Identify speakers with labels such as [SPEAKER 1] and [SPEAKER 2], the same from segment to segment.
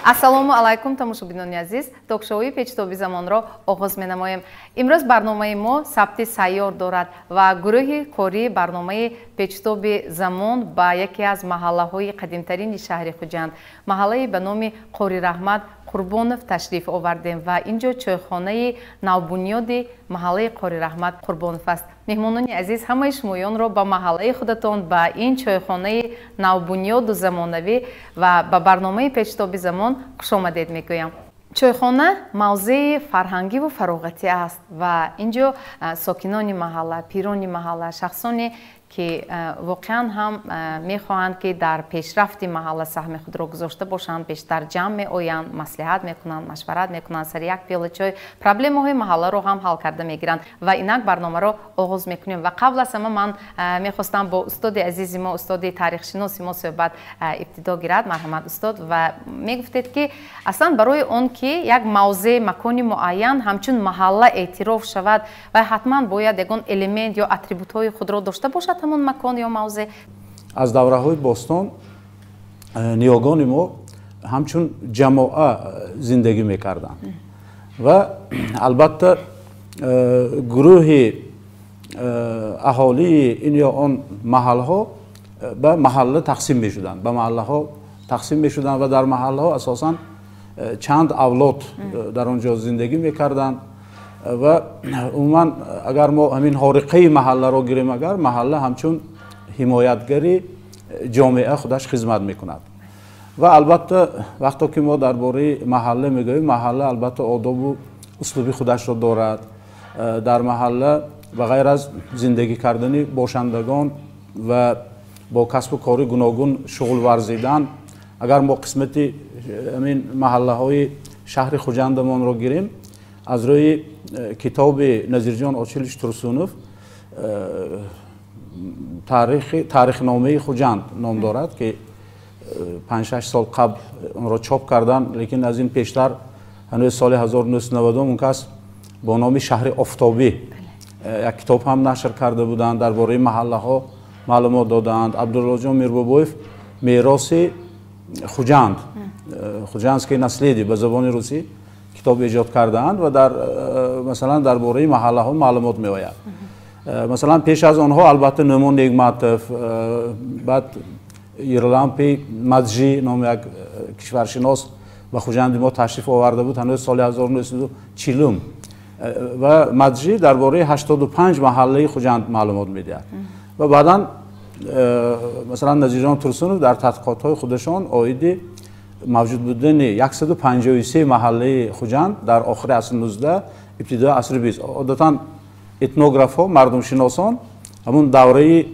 [SPEAKER 1] Ассалому алайкум, тамошобинони азиз. Ток-шоуи Печтоби замонро оғоз менамоем. Имрӯз барномаи мо сабти сайёр дорад ва гурӯҳи кории барномаи Печтоби замон ба яке аз маҳаллаҳои қадимтарини шаҳри Хуҷанд, маҳаллаи ба номи Қорираҳмат Қурбонов ташриф овардем ва ин ҷо чойхонаи навбунёди маҳаллаи Қорираҳмат Қурбонов аст. Меҳмонони азиз, ҳамаи шумоёнро ба маҳаллаи худатон, ба ин чойхонаи навбунёду замонавӣ ва ба барномаи Печтоби замон хушомадед мегӯям. Чойхона мавзеи фарҳангиву фароғатӣ аст ва ин ҷо сокинони маҳалла, пирони маҳалла, шахсоне ки воқеан ҳам мехоҳанд, ки дар пешрафти маҳалла саҳми худро гузошта бошанд, бештар ҷамъ меоянд, маслиҳат мекунанд, машварат мекунанд, сари як пиёла чой проблемаҳои маҳалларо ҳам ҳал карда мегиранд. Ва инак барномаро оғоз мекунем. Ва қабл аз ҳама ман мехостам бо устоди азизи мо, устоди таърихшиноси мо суҳбат ибтидо гирад. Марҳамат, устод. Ва мегуфтед, ки аслан барои он ки як мавзеъ, макони муайян ҳамчун маҳалла эътироф шавад, ва ҳатман бояд ягон элемент ё атрибутҳои худро дошта бошад ҳамон макон ё мавзеъ.
[SPEAKER 2] Аз давраҳои бостон ниёгони мо ҳамчун ҷамоа зиндагӣ мекарданд ва албатта гурӯҳи аҳолии ин ё он маҳалҳо ба маҳалла тақсим мешуданд, ба маҳаллаҳо тақсим мешуданд ва дар маҳаллаҳо асосан чанд авлод дар он ҷо зиндагӣ мекарданд. Ва умуман агар мо ҳамин ҳориқаи маҳалларо гирем, агар маҳалла ҳамчун ҳимоятгари ҷомеа худаш хизмат мекунад. Ва албатта вақто ки мо дар бораи маҳалла мегӯем, маҳалла албатта одобу услуби худашро дорад. Дар маҳалла ба ғайр аз зиндагӣ кардани бошандагон ва бо касбу кори гуногун шуғл варзидан, агар мо қисмати ҳамин маҳаллаҳои шаҳри Хуҷандамонро гирем, аз рӯи китоби Назирҷон Очилович Турсунов Таърихномаи Хуҷанд ном дорад, ки 5-6 сол қабл онро чоп карданд, лекин аз ин пештар ҳанӯз соли 1990 он кас бо номи Шаҳри Офтобӣ як китоб ҳам нашр карда буданд, дар бораи маҳаллаҳо маълумот додаанд. Абдуллоҷон Мирбобоев Мероси Хуҷанд, Хуҷандское наследие ба забони русӣ китоб эҷод кардаанд ва дар масалан дар бораи маҳаллаҳо маълумот меояд. Масалан, пеш аз онҳо албатта Нӯмон Негматов, баъд Ирлампи Маджи номи як кишваршинос ба Хуҷанди мо ташриф оварда буд ҳанӯз соли 1940, ва Маджи дар бораи 85 маҳаллаи Хуҷанд маълумот медиҳад. Ва баъдан масалан Назирҷон Турсунов дар тадқиқотҳои худашон оиди мавҷуд будани 153 маҳаллаи Хуҷанд дар охири асри 19, ибтидои асри 20. Одатан этнографҳо, мардумшиносон ҳамун давраи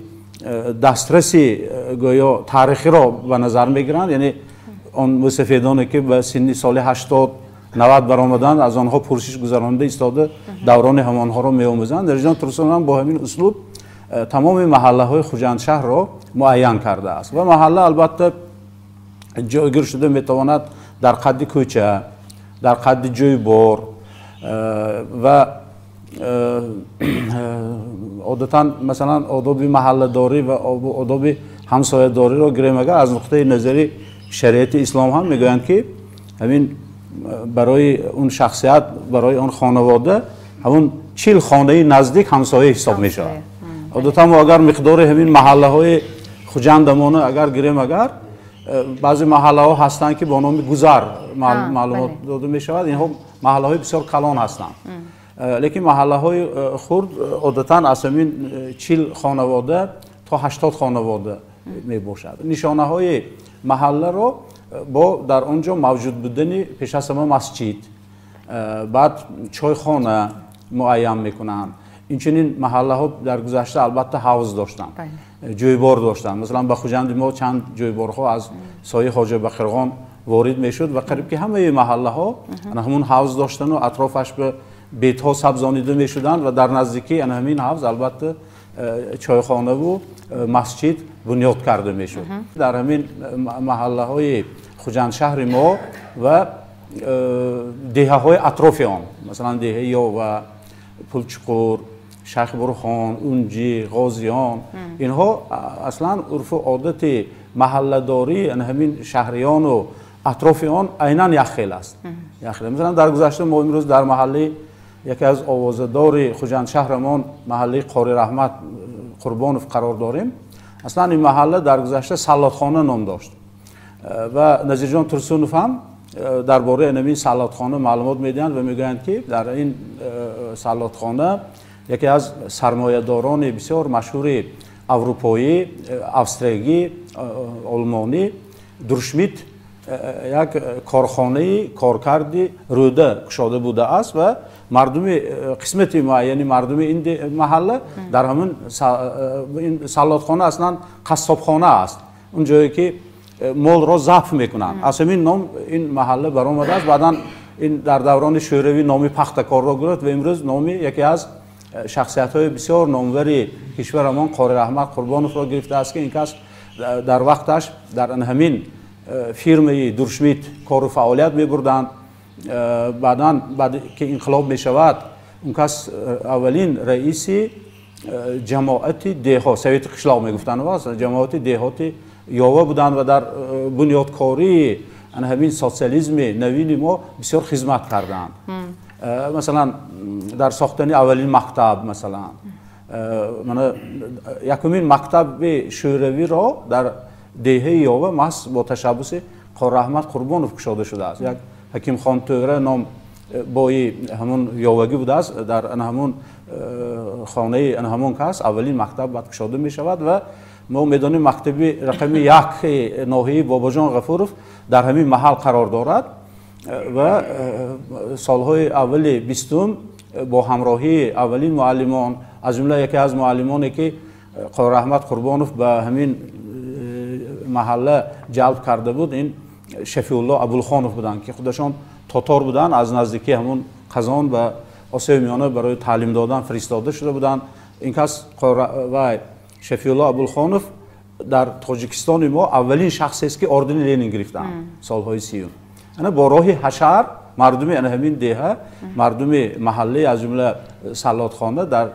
[SPEAKER 2] дастраси гӯё таърихиро ба назар мегиранд, яъне он мусафедоне ки ба синни соли 80-90 баромаданд, аз онҳо пурсиш гузаронда истода даврони ҳамонҳоро меомӯзанд. Назирҷон Турсунов бо ҳамин услуб тамоми маҳаллаҳои Хуҷандшаҳрро муайян кардааст. Ва маҳалла албатта ҷойгир шуда метавонад дар қадди кӯча, дар қадди ҷӯйбор ва одатан масалан одоби маҳалладорӣ ва одоби ҳамсоядориро гирем, агар аз нуқтаи назари шариати ислом ҳам мегӯянд, ки ҳамин барои он шахсият, барои он хонавода ҳамун 40 хонаи наздик ҳамсоя ҳисоб мешавад. Одатан мо агар миқдори ҳамин маҳаллаҳои Хуҷандамона агар гирем, агар баъзе маҳаллаҳо ҳастанд, ки бо номи гузар маълумот дода мешавад, инҳо маҳаллаҳои бисёр калон ҳастанд, лекин маҳаллаҳои хурд одатан аз ҳамин 40 хонавода то 80 хонавода мебошад. Нишонаҳои маҳалларо бо дар он ҷо мавҷуд будани пеш аз ҳама масҷид, баъд чойхона муайян мекунанд. Инчунин маҳаллаҳо дар гузашта албатта ҳавз доштанд, ҷӯйбор доштанд. Масалан, ба Хуҷанди мо чанд ҷӯйборҳо аз соҳаи Хоҷа Бақирғон ворид мешуд ва қариб ки ҳамаи маҳаллаҳо ҳамун ҳавз доштану атрофаш ба бетҳо сабзонида мешуданд ва дар наздикии ана ҳамин ҳавз албатта чойхонаву масҷид бунёд карда мешуд. Дар ҳамин маҳаллаҳои Хуҷандшаҳри мо ва деҳаҳои атрофи он, масалан деҳаи Ёва, Пулчуқур, Шайх Бурхон, Унҷи, Ғозиён, инҳо аслан урфу одати маҳалладорӣ ана ҳамин шаҳриёну атрофи он айнан як хел аст. Масалан, дар гузашта мо имрӯз дар маҳаллаи яке аз овозадори Хуҷанд шаҳрамон, маҳаллаи Қори Раҳмат Қурбонов қарор дорем. Аслан ин маҳалла дар гузашта Саллотхона ном дошт ва Назирҷон Турсунов ҳам дар бораи ҳамин саллотхона маълумот медиҳанд ва мегӯянд, ки дар ин саллотхона яке аз сармоядорони бисёр машҳури аврупоӣ, австриягӣ, олмонӣ Дуршмит як корхонаи коркарди рӯда кушода будааст ва мардуми қисмати муайяни мардуми ин маҳалла дар ҳамин саллотхона, аслан қассобхона аст, он ҷое ки молро забҳ мекунанд, аз ҳамин ном ин маҳалла баромадааст. Баъдан ин дар даврони шӯравӣ номи Пахтакорро гирифт ва имрӯз номи яке аз шахсиятҳои бисёр номвари кишварамон Қори Раҳмат Қурбоновро гирифтааст, ки ин кас дар вақташ дар ҳамин фирмаи Дуршмит кору фаъолият мебурданд. Баъдан баъд ки инқилоб мешавад, он кас аввалин раиси ҷамоати деҳот, совети қишлоқ мегуфтанд, ҷамоати деҳоти Ёва буданд ва дар бунёдкории ҳамин социализми навини мо бисёр хизмат карданд. Масалан, дар сохтани аввалин мактаб, масалан, якумин мактаби шӯравиро дар деҳаи Ёва маҳз бо ташаббуси Қори Раҳмат Қурбонов кушода шудааст. Як Ҳакимхон Тӯра ном бои ҳамон ёвагӣ будааст, дар ҳамон хонаи ҳамон кас аввалин мактаб баъд кушода мешавад ва мо медонем мактаби рақами як ноҳияи Бобоҷон Ғафуров дар ҳамин маҳал қарор дорад ва солҳои аввали 20 бо ҳамроҳии аввалин муаллимон, аз ҷумла яке аз муаллимоне ки Қори Раҳмат Қурбонов ба ҳамин маҳалла ҷалб карда буд, ин Шафиулло Абулхонов буданд, ки худашон тотор буданд, аз наздикии ҳамон Қазон ба Осиёи Миёна барои таълим додан фиристода шуда буданд. Ин кас ва Шафиулло Абулхонов дар Тоҷикистони мо аввалин шахсест, ки ордени Ленин гирифтанд солҳои 30. Ана бо роҳи ҳашар мардуми ана ҳамин деҳа, мардуми маҳаллӣ, аз ҷумла Саллотхона, дар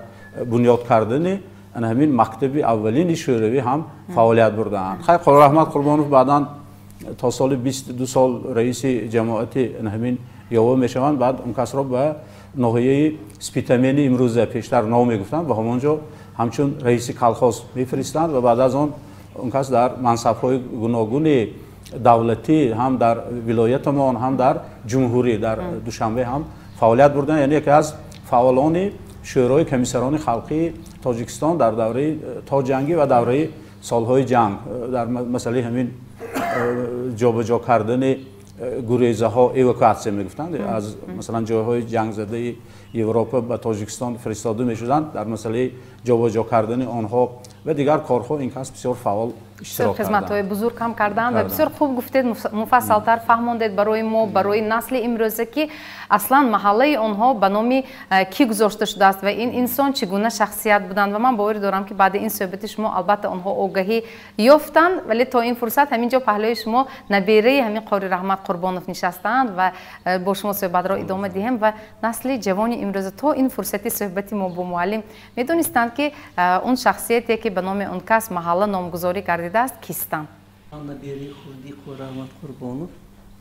[SPEAKER 2] бунёд кардани ана ҳамин мактаби аввалини шӯравӣ ҳам фаъолият бурдаанд. Хайр, Қори Раҳмат Қурбонов баъдан то соли 22 сол раиси ҷамоати ҳамин Ёва мешаванд. Баъд он касро ба ноҳияи Спитамени имрӯза, пештар нав мегуфтанд, ба ҳамон ҷо ҳамчун раиси колхоз мефиристанд ва баъд аз он он кас дар мансабҳои гуногуни давлатӣ ҳам дар вилоятамон, ҳам дар ҷумҳурӣ, дар Душанбе ҳам фаъолият бурданд. Яъне яке аз фаъолони Шӯрои комиссарони халқии Тоҷикистон дар давраи то ҷангӣ ва давраи солҳои ҷанг дар масъалаи ҳамин ҷобаҷо кардани гурезаҳо, эвакуатсия мегуфтанд, аз масалан ҷойҳои ҷангзадаи Европа ба Тоҷикистон фиристода мешуданд, дар масъалаи ҷобаҷо кардани онҳо ва дигар корҳо ин кас бисёр фаъол иштирок карданд.
[SPEAKER 1] Хизматҳои бузург ҳам карданд ва бисёр хуб гуфтед, муфассалтар фаҳмондед барои мо, барои насли имрӯза, ки аслан маҳаллаи онҳо ба номи кӣ гузошта шудааст ва ин инсон чӣ гуна шахсият буданд. Ва ман боварӣ дорам, ки баъди ин суҳбати шумо албатта онҳо огаҳӣ ёфтанд, вале то ин фурсат ҳамин ҷо паҳлӯи шумо набераи ҳамин Қори Раҳмат Қурбонов нишастаанд ва бо шумо суҳбатро идома диҳем. Ва насли ҷавони имрӯза то ин фурсати суҳбати мо бо муаллим медонистанд, ки он шахсияте ки ба номи он кас маҳалла номгузорӣ гардидааст кистанд?
[SPEAKER 3] Ман набераи хурди Қори Раҳмат Қурбонов,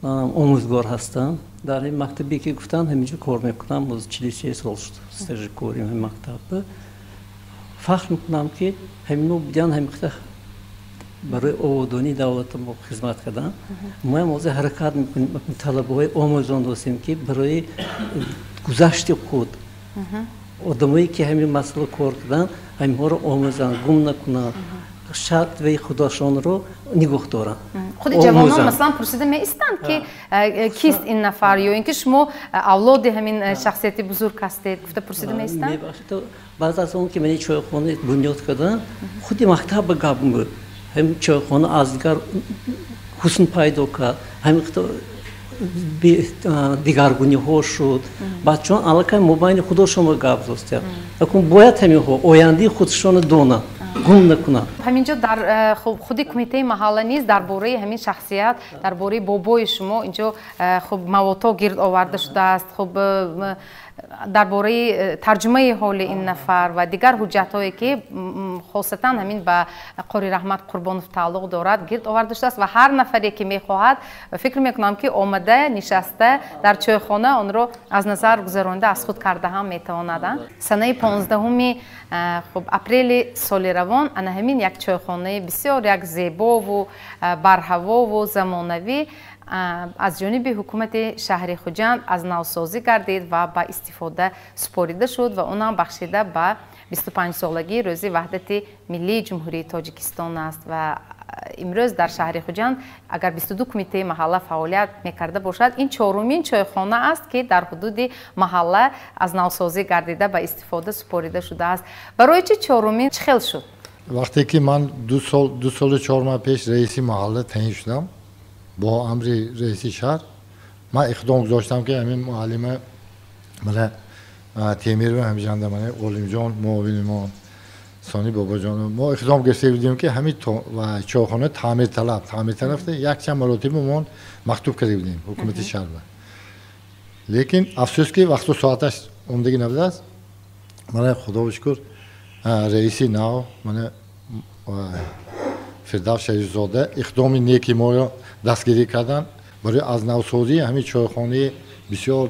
[SPEAKER 3] манам омӯзгор ҳастам. Дар ин мактабе ки гуфтанд ҳамин ҷо кор мекунам, боз 43 сол шуд стажи кори ҳамин мактаб. Фахр мекунам, ки ҳамино будян, ҳамин барои ободонии давлати мо хизмат карданд. Мо ҳам ҳозир ҳаракат мекунем, талабаҳои омӯзон достем, ки барои гузашти худ одамое ки ҳамин масъала кор карданд, ҳаминҳоро омӯзанд, гум накунанд, шарт ва худошонро нигоҳ доранд.
[SPEAKER 1] Худи ҷавонон масалан пурсида меистанд, ки кист ин нафар, ё ин ки шумо авлоди ҳамин шахсияти бузург ҳастед, гуфта пурсида меистанд?
[SPEAKER 3] Баъд аз он ки мани чойхона бунёд карданд, худи мактаб ба гап буд. Ҳамин чойхона аз дигар ҳусн пайдо кард, ҳамин дигаргуниҳо шуд. Бачаҳо аллакай мобайни худошонро гап зостанд. Акун бояд ҳаминҳо ояндаи худшонро донанд, гум накунанд.
[SPEAKER 1] Ҳамин ҷо дар худи кумитаи маҳалла низ дар бораи ҳамин шахсият, дар бораи бобои шумо инҷо хуб маводҳо гирд оварда шудааст. Хуб, Дар бораи тарҷумаи ҳоли ин нафар ва дигар ҳуҷҷатҳое, ки хосатан ҳамин ба Қори Раҳмат Қурбонов тааллуқ дорад, гирд оварда шудааст ва ҳар нафаре, ки мехоҳад, фикр мекунам, ки омада нишаста дар чойхона онро аз назар гузаронида аз худ карда ҳам метавонад. Санаи 15-уми хуб апрели соли равон ана ҳамин як чойхонаи бисёр як зебову барҳавову замонавӣ аз ҷониби ҳукумати шаҳри Хуҷанд аз навсозӣ гардид ва ба истифода супорида шуд ва онам бахшида ба 25-солагии рӯзи ваҳдати миллии Ҷумҳурии Тоҷикистон аст. Ва имрӯз дар шаҳри Хуҷанд агар 22 кумитаи маҳалла фаъолият мекарда бошад, ин чорумин чойхона аст, ки дар ҳудуди маҳалла аз навсозӣ гардида ба истифода супорида шудааст. Барои чӣ чорумин, чӣ хел шуд?
[SPEAKER 4] Вақте ки ман 2 солу 4 моҳ пеш раиси маҳалла таъин шудам бо амри раиси шаҳр, ман иқдом гузоштам, ки ҳамин муаллима мана Темирова, ҳамҷанда мана Олимҷон муовини мо, Сони Бобоҷон, мо иқдом гирифта будем, ки ҳамин чойхона таъмирталаб якчанд маротиба мо мактуб карда будем ҳукумати шаҳрба, лекин афсӯс, ки вақту соаташ омдагӣ набудааст. Мана, худо шукр, раиси нав мана Фирдавс Шарифзода иқдоми неки моро дастгирӣ карданд барои аз навсозии ҳамин чойхонаи бисёр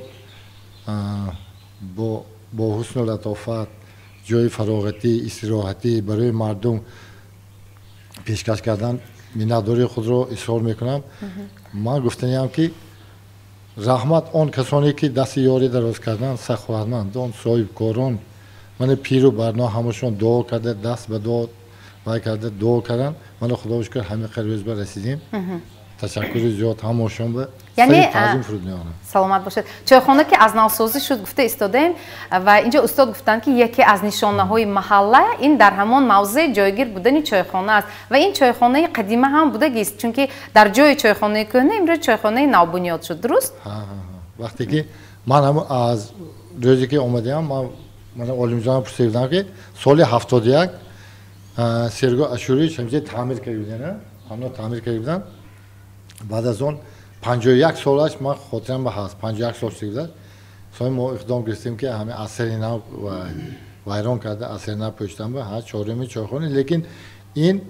[SPEAKER 4] бо ҳусну латофат, ҷои фароғатӣ, истироҳатӣ барои мардум пешкаш кардан. Миннатдории худро изҳор мекунам. Ман гуфтаниям, ки раҳмат он касоне, ки дасти ёрӣ дароз карданд, саховатмандон, соҳибкорон. Мана пиру барно ҳамашон дуо карда, даст ба дуо вай карда, дуо карданд. Мана, худо шукр, ҳамин қадр рӯз ба расидем. Ташаккури зиёд ҳамашон ба
[SPEAKER 1] Яъне
[SPEAKER 4] таъзим фуруд меорам.
[SPEAKER 1] Саломат бошед. Чойхона ки аз навсозӣ шуд, гуфта истодаем ва инҷо устод гуфтанд, ки яке аз нишонаҳои маҳалла ин дар ҳамон мавзеъ ҷойгир будани чойхона аст ва ин чойхонаи қадима ҳам будагист, чунки дар ҷои чойхонаи кӯҳна имрӯз чойхонаи навбунёд шуд, дуруст?
[SPEAKER 4] Вақте ки ман ҳам аз рӯзе ки омадаам, ман мана Олимҷонам пурсида будам, ки соли 71 Серго Ашурович ҳамҷа таъмир карда буданд, ҳамно таъмир карда буданд. Баъд аз он 51 солаш, ман хотирам ба ҳаст, 51 сол шуда будааст. Соли мо иқдом гирифтем, ки ҳами аз сари нав вайрон карда, аз сари нав пӯштан ба ҳа чоруми чойхона. Лекин ин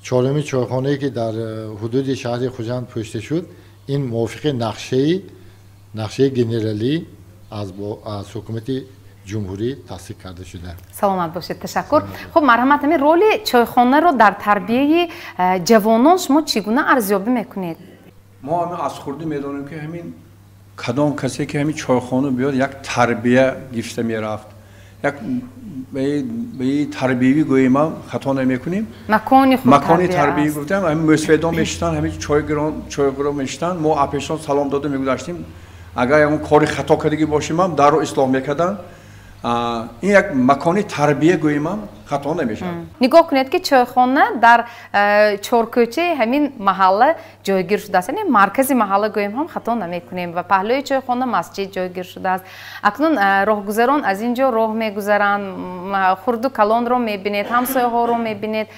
[SPEAKER 4] чоруми чойхонае, ки дар ҳудуди шаҳри Хуҷанд пӯшта шуд, ин мувофиқи нақшаи генералӣ аз ҳукумати ҷумҳурӣ тасдиқ карда шуда.
[SPEAKER 1] Саломат бошед, ташаккур. Хуб, марҳамат, ҳамин роли чойхонаро дар тарбияи ҷавонон шумо чӣ гуна арзёбӣ мекунед?
[SPEAKER 5] Мо ҳамин аз хурдӣ медонем, ки ҳамин кадом касе, ки ҳамин чойхона биёд, як тарбия гирифта мерафт, як ба тарбиявӣ гӯем ҳам хато намекунем.
[SPEAKER 1] Макони худ.
[SPEAKER 5] Макони тарбиявӣ гуфтам, ҳамин мӯсфедон мешитанд, ҳамин чойгирон мешитанд, мо апешон салом дода мегузаштем. Агар ягон кори хато кардагӣ бошем ҳам, дарро ислоҳ мекарданд. Ин як макони тарбия гӯем ҳам хато намешавад.
[SPEAKER 1] Нигоҳ кунед, ки чойхона дар чоркӯчаи ҳамин маҳалла ҷойгир шудааст, яъне маркази маҳалла гӯем ҳам хато намекунем, ва паҳлӯи чойхона масҷид ҷойгир шудааст. Акнун роҳгузарон аз ин ҷо роҳ мегузаранд, хурду калонро мебинед, ҳамсояҳоро мебинед.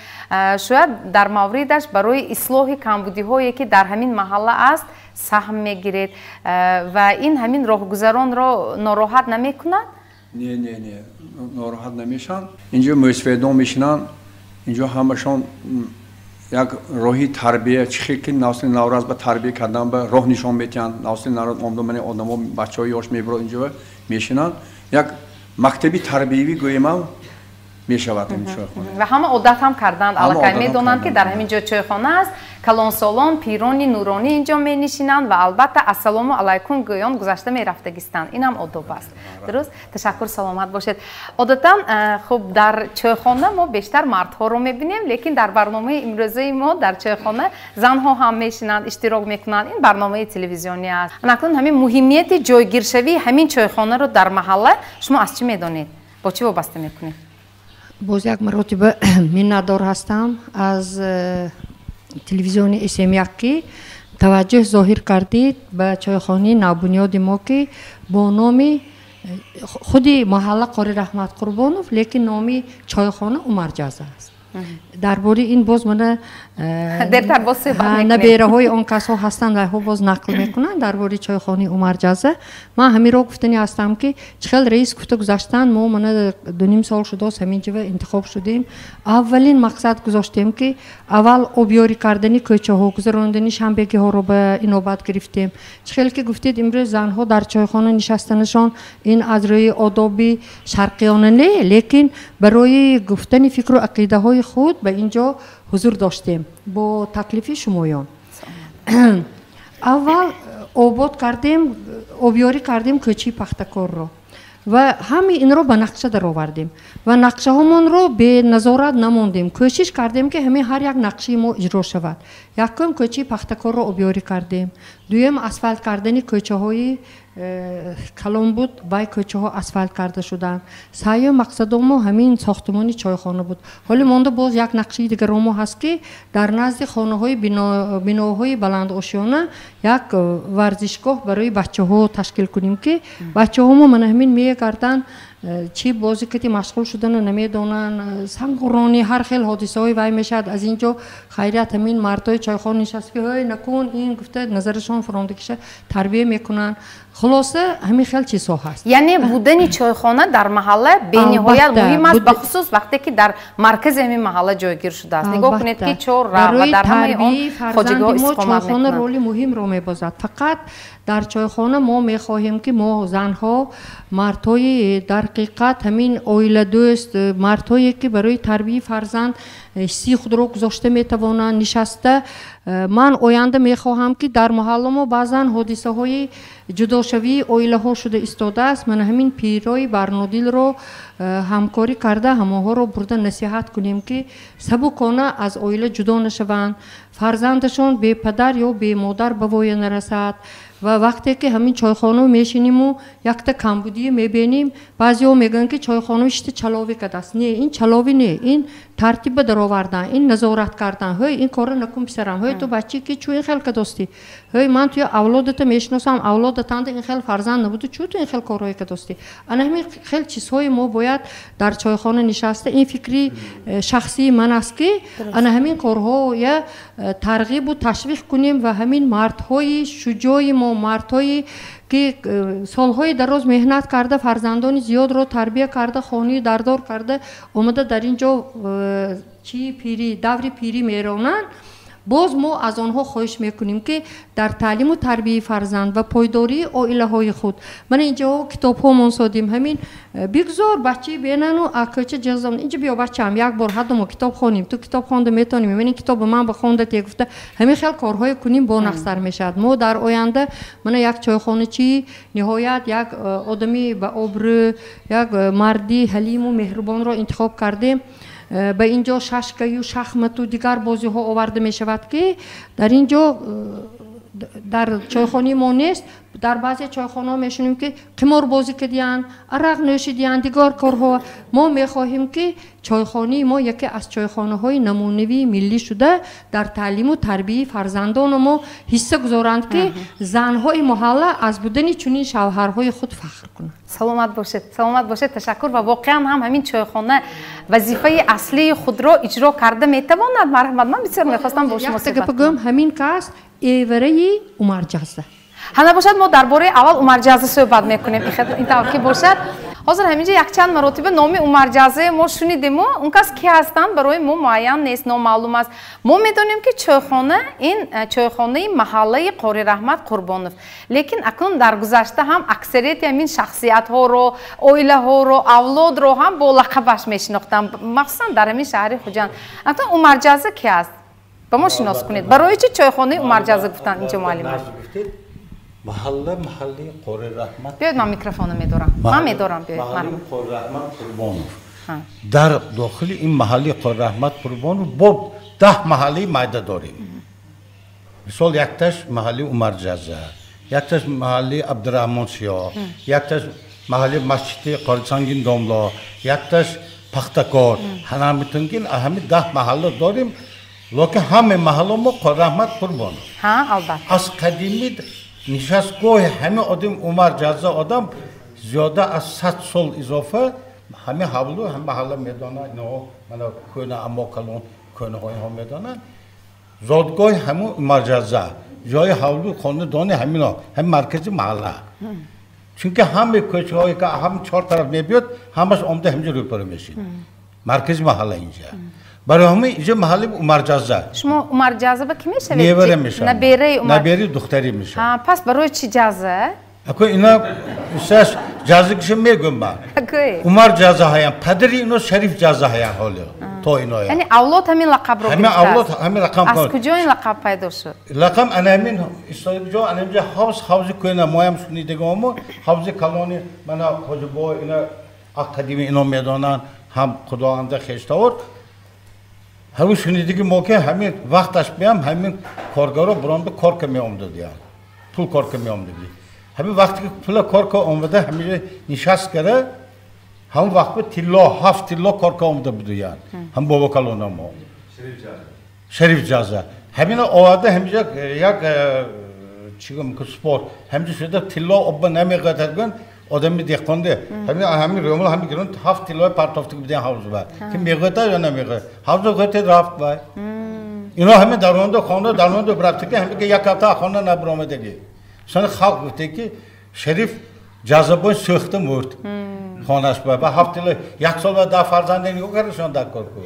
[SPEAKER 1] Шояд дар мавридаш барои ислоҳи камбудиҳое, ки дар ҳамин маҳалла аст, саҳм мегиред ва ин ҳамин роҳгузаронро нороҳат намекунад?
[SPEAKER 5] Не, не, не, нороҳат намешаванд. Инҷо мӯсфедон мешинанд, инҷо ҳамашон як роҳи тарбия, чӣ хел ки насли наврас ба тарбия кардан ба роҳ нишон метиҳанд. Насли наврас омда, мани одамо, бачаҳои ёш мебурад, инҷо мешинанд, як мактаби тарбиявӣ гӯем ҳам мешавад ин чойхона.
[SPEAKER 1] Ва ҳама одат ҳам карданд, аллакай медонанд, ки дар ҳамин ҷо чойхона аст, калонсолон, пирони нуронӣ инҷо менишинанд ва албатта ассалому алайкум гӯён гузашта мерафтагистанд. Ин ҳам одоб аст, дуруст? Ташаккур, саломат бошед. Одатан хуб, дар чойхона мо бештар мардҳоро мебинем, лекин дар барномаи имрӯзаи мо дар чойхона занҳо ҳам мешинанд, иштирок мекунанд. Ин барномаи телевизионӣ аст. Акнун ҳамин муҳимияти ҷойгиршавии ҳамин чойхонаро дар маҳалла шумо аз чӣ медонед, бо чӣ вобаста мекунед?
[SPEAKER 6] Боз як маротиба миннатдор ҳастам аз телевизиони СМ1, ки таваҷҷӯҳ зоҳир кардид ба чойхонаи навбунёди мо, ки бо номи худи маҳалла Қори Раҳмат Қурбонов, лекин номи чойхона Умарҷаз аст. Дар бораи ин боз мана
[SPEAKER 1] дертар боз суҳбат мекунем.
[SPEAKER 6] Набераҳои он касҳо ҳастанд, вайҳо боз нақл мекунанд дар бораи чойхонаи Умарҷаза. Ман ҳаминро гуфтани ҳастам, ки чӣ хел раис гуфта гузаштанд, мо мана 2.5 сол шудааст ҳамин ҷо интихоб шудем. Аввалин мақсад гузоштем, ки аввал обёрӣ кардани кӯчаҳо, гузарондани шанбегиҳоро ба инобат гирифтем. Чӣ хел ки гуфтед, имрӯз занҳо дар чойхона нишастанашон ин аз рӯи одоби шарқиёна не, лекин барои гуфтани фикру ақидаҳои худ ба ин ҷо ҳузур доштем бо таклифи шумоён. Аввал обод кардем, обёрӣ кардем кӯчаи Пахтакорро ва ҳамаи инро ба нақша даровардем ва нақшаҳомонро беназорат намондем. Кӯшиш кардем, ки ҳамин ҳар як нақшаи мо иҷро шавад. Якум, кӯчаи Пахтакорро обёрӣ кардем. Дуюм, асфалт кардани кӯчаҳои калон буд, вай кӯчаҳо асфалт карда шуданд. Сеюм мақсадо мо ҳамин сохтмони чойхона буд. Ҳоло монда боз як нақшаи дигаро мо ҳаст, ки дар назди хонаҳои биноҳои баландошёна як варзишгоҳ барои бачаҳо ташкил кунем, ки бачаҳо мо мана ҳамин мегарданд, чӣ бозӣ кати машғул шудана намедонанд, сангронӣ, ҳар хел ҳодисаҳои вай мешавад. Аз ин ҷо хайрият ҳамин мардҳои чойхона нишаст, ки ҳой накун ин гуфта назарашон фурондагиша тарбия мекунанд. Хулоса, ҳамин хел чизҳо ҳаст.
[SPEAKER 1] Яъне будани чойхона дар маҳалла бениҳоят муҳим аст, бахусус вақте ки дар маркази ҳамин маҳалла ҷойгир шудааст. Нигоҳ кунед, ки чор ра ва дар ҳамаи он хоҷагиҳо истиқомат
[SPEAKER 6] чойхона
[SPEAKER 1] мекунанд.
[SPEAKER 6] Роли муҳимро мебозад. Фақат дар чойхона мо мехоҳем, ки мо занҳо, мардҳои дар ҳақиқат ҳамин оиладӯст, мардҳое ки барои тарбияи фарзанд ҳиссии худро гузошта метавонанд, нишаста. Ман оянда мехоҳам, ки дар маҳалла мо баъзан ҳодисаҳои ҷудошавии оилаҳо шуда истодааст. Мана ҳамин пирои барнодилро ҳамкорӣ карда, ҳамонҳоро бурда насиҳат кунем, ки сабукона аз оила ҷудо нашаванд, фарзандашон бепадар ё бемодар ба воя нарасад. Ва вақте ки ҳамин чойхона мешиниму якта камбудие мебинем, баъзеҳо мегӯянд, ки чойхона шишта чаловӣ кардааст. Не, ин чаловӣ не, ин тартиб ба даровардан, ин назорат кардан. Ҳой, ин корро накун, писарам. Ҳой, ту бачи ки чӯ ин хел кадостӣ? Ҳой, ман туя авлодата мешиносам, авлодатанда ин хел фарзанд набуду, чӯ ту ин хел корҳое кадостӣ? Ана ҳамин хел чизҳои мо бояд дар чойхона нишаста, ин фикри шахсии ман аст, ки ана ҳамин корҳоя тарғибу ташвиқ кунем ва ҳамин мардҳои шуҷои мо, мардҳое ки солҳои дароз меҳнат карда, фарзандони зиёдро тарбия карда, хонаи дардор карда омада, дар ин ҷо чи пирӣ, даври пирӣ меронанд, боз мо аз онҳо хоҳиш мекунем, ки дар таълиму тарбияи фарзанд ва пойдории оилаҳои худ. Мана инҷо китобҳомон содим, ҳамин бигзор бачаи бенану кӯча ҷиғзам, инҷо биё, бачаам, як бор ҳадду мо китоб хонем, ту китоб хонда метавонӣ, ман ин китобо ман ба хонда те гуфта, ҳамин хел корҳое кунем, бо нақстар мешавад. Мо дар оянда мана як чойхоначи ниҳоят як одами ба обрӯ, як марди ҳалиму меҳрубонро интихоб кардем. Ба ин ҷо шашкаю шахмату дигар бозиҳо оварда мешавад, ки дар ин ҷо дар чойхонаи мо нест. Дар баъзе чойхонаҳо мешунем, ки қиморбозӣ кардиянд, арақ нӯшидиянд, дигар корҳо. Мо мехоҳем, ки чойхонаи мо яке аз чойхонаҳои намунавии миллӣ шуда, дар таълиму тарбияи фарзандону мо ҳисса гузоранд, ки занҳои маҳалла аз будани чунин шавҳарҳои худ фахр кунанд.
[SPEAKER 1] Саломат бошед, саломат бошед, ташаккур. Ва воқеан ҳам ҳамин чойхона вазифаи аслии худро иҷро карда метавонад. Марҳамат, ман бисёр мехостам бо шумо
[SPEAKER 6] Якта гапа гӯям, ҳамин кас эвараи Умарҷаза.
[SPEAKER 1] Ҳана бошад, мо дар бораи аввал Умарҷаза суҳбат мекунем. Ин тавр ки бошад, ҳозир ҳаминҷо якчанд маротиба номи Умарҷазаи мо шунидему, он кас ки ҳастанд, барои мо муайян нест, номаълум аст. Мо медонем, ки чойхона ин чойхонаи маҳаллаи Қори Раҳмат Қурбонов, лекин акнун дар гузашта ҳам аксарияти ҳамин шахсиятҳоро, оилаҳоро, авлодро ҳам бо лақабаш мешинохтанд, махсусан дар ҳамин шаҳри Хуҷанд. Акнун Умарҷаза ки аст, ба мо шинос кунед. Барои чӣ чойхонаи Умарҷаза гуфтанд инҷо, муаллима?
[SPEAKER 7] Маҳалла маҳаллаи Қори Раҳмат.
[SPEAKER 1] Биёед, ман микрофонро медорам, ман медорам, биёед.
[SPEAKER 7] Маҳаллаи Қори Раҳмат Қурбонов. Дар дохили ин маҳаллаи Қори Раҳмат Қурбонов бо 10 маҳаллаи майда дорем. Мисол, якташ маҳаллаи Умарҷаза, якташ маҳаллаи Абдураҳмон Сиёҳ, якташ маҳаллаи масҷиди Қорисангин домло, якташ Пахтакор. Ҳамитункин ҳами 10 маҳалла дорем, локин ҳамаи маҳалла мо Қори Раҳмат Қурбонов.
[SPEAKER 1] Албатта.
[SPEAKER 7] Аз қадимӣ нишастгоҳи ҳама одам Умарҷаза, одам зиёда аз 100 сол изофа ҳама ҳавлу ҳама маҳалла медонад. Ино мана кӯна аммо калон кӯҳнаҳои инҳо медонанд, зодгоҳи ҳамун Умарҷаза, ҷои ҳавлу хонадони ҳамино, ҳамин маркази маҳалла. Чунки ҳамаи кӯчаҳое ки ҳам чор тараф мебиёд, ҳамаш омада ҳаминҷо рӯпарӯ мешид. Маркази маҳалла инҷа. Барои ҳамин инҷа маҳалли Умарҷаза.
[SPEAKER 1] Шумо Умарҷаза ба кӣ мешавед?
[SPEAKER 7] Невара мешавам.
[SPEAKER 1] Набераи Умар.
[SPEAKER 7] Набераи духтари мешавам.
[SPEAKER 1] Пас барои чӣ ҷаза?
[SPEAKER 7] Ако ина исаш ҷаза киша мегӯям ман. Умар ҷаза ҳаям, падари ино Шариф ҷаза ҳаям ҳоло. То ино.
[SPEAKER 1] Яъне авлод ҳамин лақабро
[SPEAKER 7] гирифтааст. Ҳамин авлод ҳамин лақаб.
[SPEAKER 1] Аз куҷо ин лақаб пайдо шуд?
[SPEAKER 7] Лақаб ана ҳамин истои ҷо, ана ҳаминҷа ҳавз, ҳавзи кӯҳна моям шунидагому, ҳавзи калони мана Ҳоҷибо ина қадими ино медонанд, ҳам худоанда хештавор. Ҳамин шунидиги мо ки ҳамин вақташ биям ҳамин коргаро буронда кор ка меомдадиян. Пул кор ка меомдаги. Ҳамин вақте ки пула кор ка омада ҳаминҷа нишаст кара, ҳамон вақт тилло, 7 тилло кор ка омада будиян. Ҳам бобо калона мо. Шариф ҷаза. Ҳамина оварда ҳаминҷа як чӣ гӯям ки спорт, ҳаминҷа шуда тилло обба намеғатад гӯян, одами деҳқонде. Ҳамин ҳамин рӯмол ҳамин гирон 7 тиллои партофтаги будиян ҳавзба. Ки меғатад ё намеғатад? Ҳавза ғатад рафт вай. Ино ҳамин даронда хона, даронда рафтаги, ҳамин ки як ҳафта хона набаромадаги. Сони халқ гуфта ки Шариф ҷазабой сӯхта мурд хонаш ба 7 тилло як сол ба 10 фарзанде нигоҳ кардашон дар кор ку.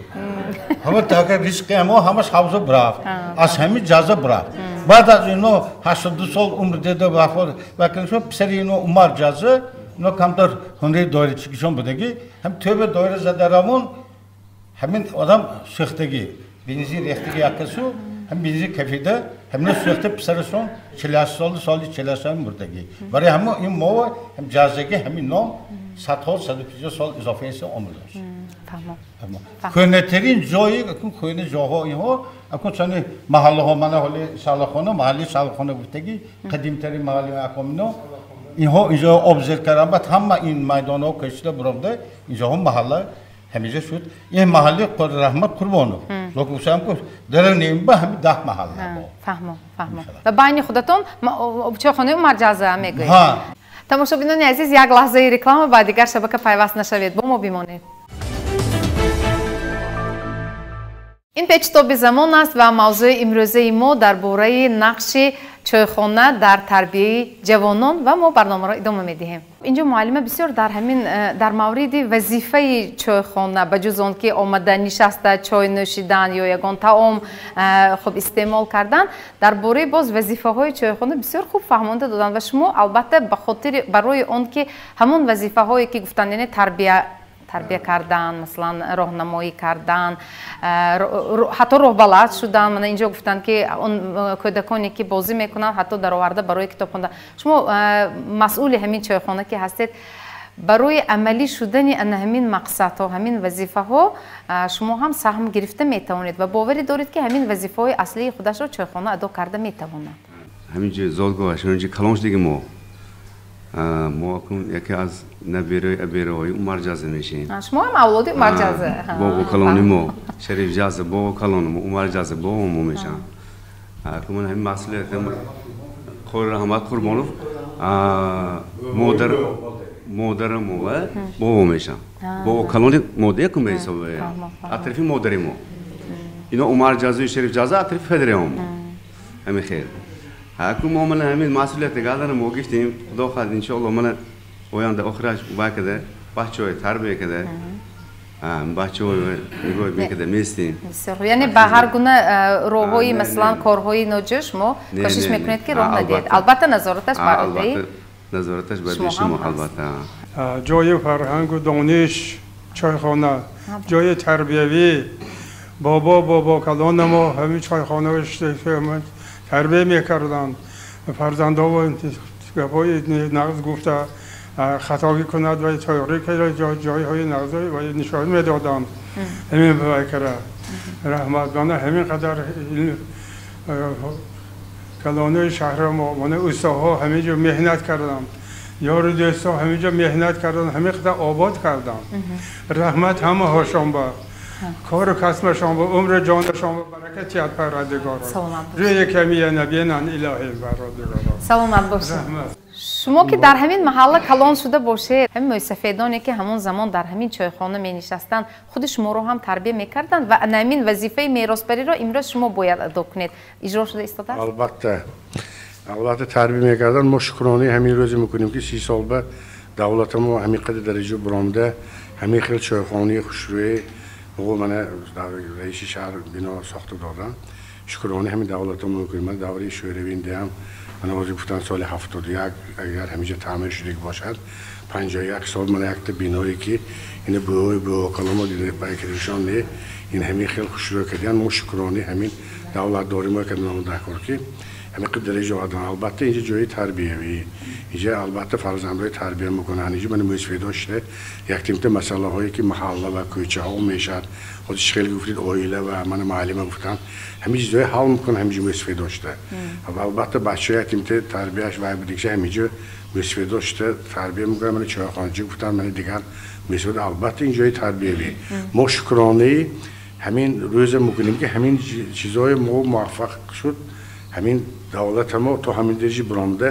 [SPEAKER 7] Ҳама така ризқи ҳамо ҳамаш ҳавза рафт. Аз ҳамин ҷаза рафт. Баъд аз ино 82 сол умр деда вафот вакилшон писари ино Умар ҷаза, ино камтар ҳунари доирачигишон будаги, ҳам тӯба доира зада равон ҳамин одам сӯхтагӣ, бензин рехтагӣ якасу, ҳам бензин кафида, ҳамина сӯхта писарашон 48 соли соли 48 мурдагӣ. Барои ҳамон ин мо ҳам ҷазагӣ ҳамин ном садҳо 150 сол изофа умр дошт. Кӯҳнатарин ҷои акун кӯҳна ҷоҳо инҳо акун чани маҳаллаҳо мана ҳоли Салахона, маҳалли Салахона гуфтагӣ қадимтарин маҳалли акомино инҳо инҷо об зер кардан баъд ҳама ин майдонҳо кашида буромда инҷоҳо маҳалла ҳамиҷа шуд. Ин маҳалли Раҳмат Қурбонов. Локин гуфтам ки дар нимба ҳами 10 маҳалла.
[SPEAKER 1] Фаҳмо, фаҳмо. Ва байни худатон чойхонаи Умарҷаза мегӯед. Тамошобинони азиз, як лаҳзаи реклама ба дигар шабака пайваст нашавед. Бо мо бимонед. Ин печтоби замон аст ва мавзӯи имрӯзаи мо дар бораи нақши чойхона дар тарбияи ҷавонон ва мо барномаро идома медиҳем. Инҷо муаллима бисёр дар ҳамин дар мавриди вазифаи чойхона ба ҷуз он ки омада нишаста чой нӯшидан ё ягон таом хуб истеъмол кардан, дар бораи боз вазифаҳои чойхона бисёр хуб фаҳмонда доданд ва шумо албатта ба хотири барои он ки ҳамон вазифаҳое ки гуфтанд, яъне тарбия кардан, масалан роҳнамоӣ кардан, ҳатто роҳбалад шудан. Мана инҷо гуфтанд ки он кӯдаконе ки бозӣ мекунанд ҳатто дароварда барои китоб хондан. Шумо масъули ҳамин чойхона ки ҳастед, барои амалӣ шудани ана ҳамин мақсадҳо, ҳамин вазифаҳо шумо ҳам саҳм гирифта метавонед ва боварӣ доред ки ҳамин вазифаҳои аслии худашро чойхона адо карда метавонад.
[SPEAKER 8] Ҳамин ҷо зодгоҳаш, ҳамин ҷо калон шудиги мо. Мо акун яке аз набераи абераҳои Умарҷаза мешем.
[SPEAKER 1] Шумо ҳам авлоди Умарҷаза.
[SPEAKER 8] Бобо калони мо Шариф ҷаза, бобо калони мо Умарҷаза, бобо мо мешаванд. Акун ман ҳамин масъулият Қори Раҳмат Қурбонов модарам мо ва бобо мешаванд. Бобо калони мода якум ба ҳисоб атрофи модари мо. Ино Умарҷазаю Шариф ҷаза атрофи падари мо. Ҳамин хел. Ҳакум мо мана ҳамин масъулияти гадана мо гирифтем. Худо хоҳад иншоалло мана оянда охираш вай када бачаҳои тарбия када, бачаҳои нигоҳ мекада местем.
[SPEAKER 1] Бисёр. Яъне ба ҳар гуна роҳҳои масалан корҳои ноҷӯш мо кӯшиш мекунед ки роҳ надиҳед. Албатта назораташ бар уҳдаи
[SPEAKER 8] назораташ бар дӯши шумо албатта.
[SPEAKER 9] Ҷои фарҳангу дониш чойхона, ҷои тарбиявӣ. Бобо калона мо ҳамин чойхонаро тарбия мекарданд. Фарзандҳо гапҳои нағз гуфта хатогӣ кунад ва тайёрӣ кара ҷойҳои нағз ва нишон медоданд. Ҳамин вай кара раҳмат мана ҳамин қадар калонои шаҳри мо мана устоҳо ҳамин ҷо меҳнат карданд, ёру дӯстҳо ҳамин ҷо меҳнат карданд, ҳамин қадар обод карданд. Раҳмат ҳамаҳошон ба кору касбашон ба умри ҷонашон ба баракат диҳад Парвардигоро.
[SPEAKER 1] Саломат бошед.
[SPEAKER 9] Рӯи камия набинанд илоҳи Парвардигоро.
[SPEAKER 1] Саломат бошед. Шумо ки дар ҳамин маҳалла калон шуда бошед, ҳамин мӯйсафедоне ки ҳамон замон дар ҳамин чойхона менишастанд, худи шуморо ҳам тарбия мекарданд ва ҳамин вазифаи меросбариро имрӯз шумо бояд адо кунед. Иҷро шуда истодааст?
[SPEAKER 10] Албатта, албатта тарбия мекарданд. Мо шукронаи ҳамин рӯзе мекунем ки 30 сол ба давлати мо ҳамин қадар дараҷа баромада, ҳамин хел чойхонаи хушрӯе мана раиси шаҳр бино сохта доданд. Шукронаи ҳамин давлати мо мекунем. Ман давраи шӯравиндиам, мана ҳозир гуфтанд соли 71 агар ҳаминҷа таъмир шудагӣ бошад, 51 сол мана якта биное ки ина бӯҳои бӯҳокаломо байкиришон не, ин ҳамин хел хушрӯ кардиян. Мо шукронаи ҳамин давлатдорӣ мо кардем даркор ки ҳамин қадр дараҷа овардан. Албатта инҷа ҷои тарбиявӣ, инҷа албатта фарзандҳои тарбия мекунанд. Инҷа мана мӯйсафедо шуда яктимта масъалаҳое ки маҳалла ва кӯчаҳо мешавад, ҳозир хеле гуфтед оила ва мана муаллима гуфтанд, ҳамин чизҳое ҳал мекунанд ҳаминҷа мӯйсафедо шуда. Ва албатта бачаҳо яктимта тарбияш вай будигша ҳаминҷа мӯйсафедо шуда тарбия мекунанд. Мана чойхоначи гуфтанд, мана дигар мӯйсафедо, албатта ин ҷои тарбиявӣ. Мо шукронаи ҳамин рӯзе мекунем ки ҳамин чизҳое мо муваффақ шуд, ҳамин давлати мо то ҳамин дараҷа баромада,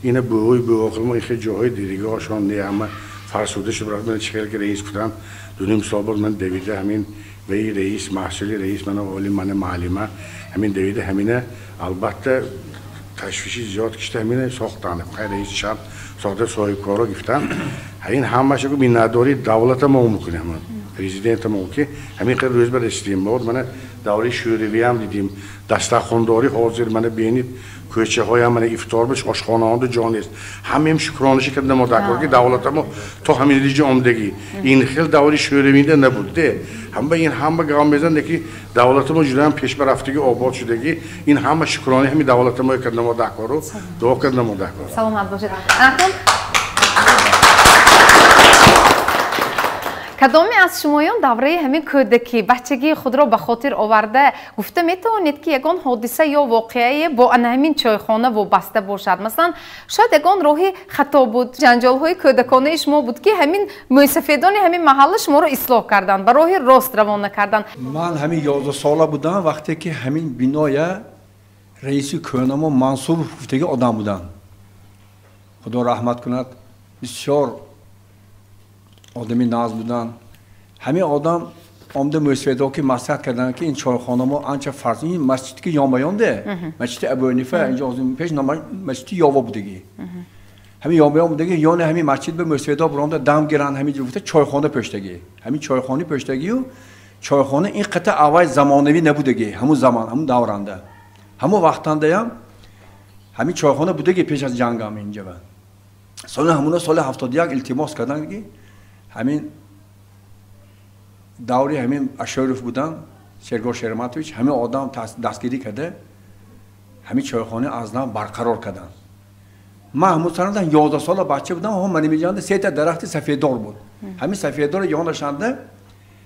[SPEAKER 10] ина бӯҳои бӯҳоқил мо ихе ҷоҳои дидигоҳашон не, ҳама фарсуда шуд. Ман чӣ хел ки раис гуфтам, 2.5 сол боз ман давида ҳамин ваи раис, маҳсули раис, мана олим, мана муаллима, ҳамин давида ҳамина албатта ташвиши зиёд кишта ҳамина сохтанд. Хай раиси шаҳр сохта, соҳибкоро гирифтанд. Ҳамин ҳамаша миннатдории давлата мо мекунем, президента мо ки ҳамин қадр рӯз ба расидем. Мо мана давраи шӯравиам дидем, дастархондорӣ ҳозир мана бинед, кӯчаҳоям мана ифтор биш, ошхонаҳода ҷо нест. Ҳамаем шукронаши карда мо даркор ки давлата мо то ҳамин дараҷа омадагӣ. Ин хел давраи шӯравида набуд де. Ҳама ин ҳама гап мезананд ки давлати мо ҷудоям пешбарафтагӣ, обод шудагӣ. Ин ҳама шукронаи ҳамин давлати мо карда мо даркору дуо карда мо даркор.
[SPEAKER 1] Саломат бошед. Акнун кадоме аз шумоён давраи ҳамин кӯдакӣ, бачагии худро ба хотир оварда гуфта метавонед ки ягон ҳодиса ё воқеае бо ана ҳамин чойхона вобаста бошад? Масалан, шояд ягон роҳи хато буд, ҷанҷолҳои кӯдаконаи шумо буд ки ҳамин мӯйсафедони ҳамин маҳалла шуморо ислоҳ карданд, ба роҳи рост равона карданд.
[SPEAKER 5] Ман ҳамин 11 сола будам вақте ки ҳамин биноя раиси кӯҳнамо Мансуров гуфтаги одам буданд. Худо раҳмат кунад, бисёр одами наз буданд. Ҳамин одам омда мӯйсафедо ки маслиҳат карданд ки ин чойхона мо анча фарз, ин масҷид ки ёнбаёнде, масҷиди Абу Ҳанифа, инҷо пеш масҷиди Ёво будагӣ. Ҳамин ёнбаён будагӣ, ёни ҳамин масҷид ба мӯйсафедо баромда дам гиранд, ҳамин ҷо гуфта чойхона пӯштагӣ. Ҳамин чойхона пӯштагию чойхона ин қата аввал замонавӣ набудагӣ, ҳамун замон, ҳамун давранда. Ҳамун вақтандаям ҳамин чойхона будагӣ пеш аз ҷангам инҷа. Соли ҳамуна соли 71 илтимос карданд ки ҳамин даври ҳамин Ашӯров будан, Сергой Шерматович, ҳамин одам дастгирӣ карда, ҳамин чойхона аз нав барқарор карданд. Ман ҳамун санадан 11 сола бача будам, ҳам мани меҷанда сета дарахти сафеддор буд. Ҳамин сафеддор ёнашанда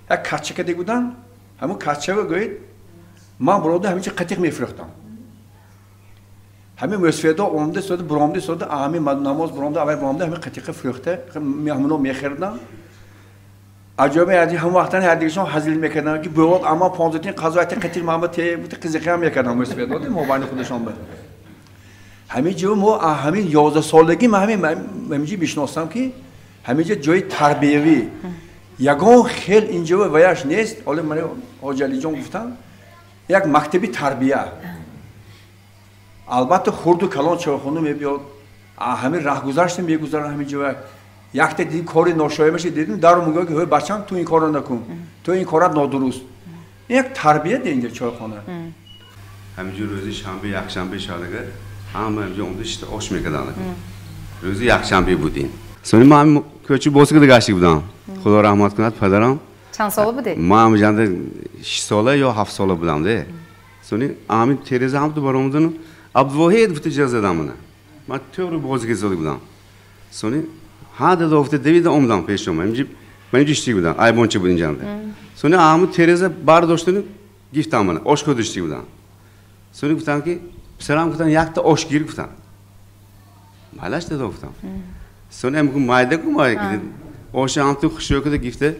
[SPEAKER 5] як кача каде буданд, ҳамун качава гӯед, ман бурода ҳамин чи қатиқ мефурӯхтам. Ҳамин мӯсфедо омда истода, буромда истода, ҳамин намоз буромда, аввал буромда, ҳамин қатиқа фурӯхта, ҳамуно мехӯрдам. Аҷоибе аз ҳамон вақтан ҳардигишон ҳазил мекарданд ки бувод амма 15 тин қазояти қатиқ мама те қизиқиам мекарданд мӯсфедо мобайни худашон ба. Ҳамин ҷо мо ҳамин 11 солагӣ ман ҳамин ҷо мешиносам ки ҳамин ҷо ҷои тарбиявӣ ягон хел инҷо ваяш нест. Ҳоло ман Ҳоҷи Алиҷон гуфтам як мактаби тарбия. Албатта хурду калон чойхона мебиёд, ҳамин раҳгузашта мегузаранд ҳамин ҷо. Якта дидим кори ношоя мешид, дидим дару мегӯяд ки ҳой бачам, ту ин корро накун, ту ин корат нодуруст. Ин як тарбия де инҷа чойхона.
[SPEAKER 8] Ҳаминҷо рӯзи шанбе, якшанбе шадага ҳама ҳаминҷо омда шита ош мекарданд. Рӯзи якшанбе будем. Сони ман ҳамин кӯчи бозига гаштик будам. Худо раҳмат кунад падарам.
[SPEAKER 1] Чанд сола будед?
[SPEAKER 8] Ман ҳаминҷанда 6 сола ё 7 сола будам де. Сони ҳамин тереза ҳам ту баромадану Абдувоҳид гуфта ҷиғ задам мана. Ман тӯғри бозига истода будам. Сони ҳа дада гуфта давида омадам пешом. Ман инҷо иштик будам, айбонча буд инҷанда. Сони ҳамун тереза бардоштану гифтам мана, ош хӯрда иштик будам. Сони гуфтам ки писарам гуфтам якта ош гир гуфтам. Малаш дада гуфтам. Сони ам гуфт майда ку майда. Оша ҳам ту хушрӯ карда гифта,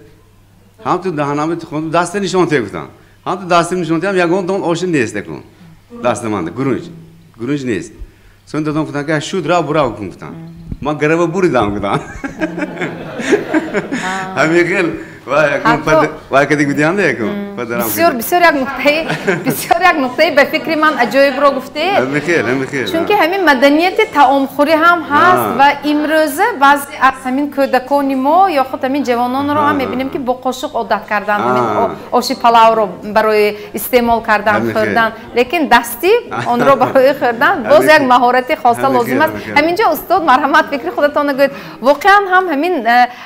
[SPEAKER 8] ҳам ту даҳанама тухондум, даста нишон те гуфтам. Ҳам ту дастам нишон теам, ягон дон оша нест акун. Даста манда гурунҷ. Гурунҷ нест. Сон дадам гуфтанд ки шуд рав бурав кун гуфтанд. Ман гарава буридам гуфтам. Ҳамин хел вай кади гудианда якум падарам.
[SPEAKER 1] Бисёр бисёр як нуқтаи бисёр як нуқтаи ба фикри ман аҷоибро гуфтед.
[SPEAKER 8] Ҳамин хел, ҳамин хел.
[SPEAKER 1] Чунки ҳамин маданияти таомхӯрӣ ҳам ҳаст ва имрӯза баъзе аз ҳамин кӯдакони мо ё худ ҳамин ҷавононро ҳам мебинем ки бо қошуқ одат кардан ҳамин оши палавро барои истеъмол кардан хӯрдан, лекин дастӣ онро барои хӯрдан боз як маҳорати хоса лозим аст. Ҳаминҷо устод марҳамат фикри худатонро гӯед. Воқеан ҳам ҳамин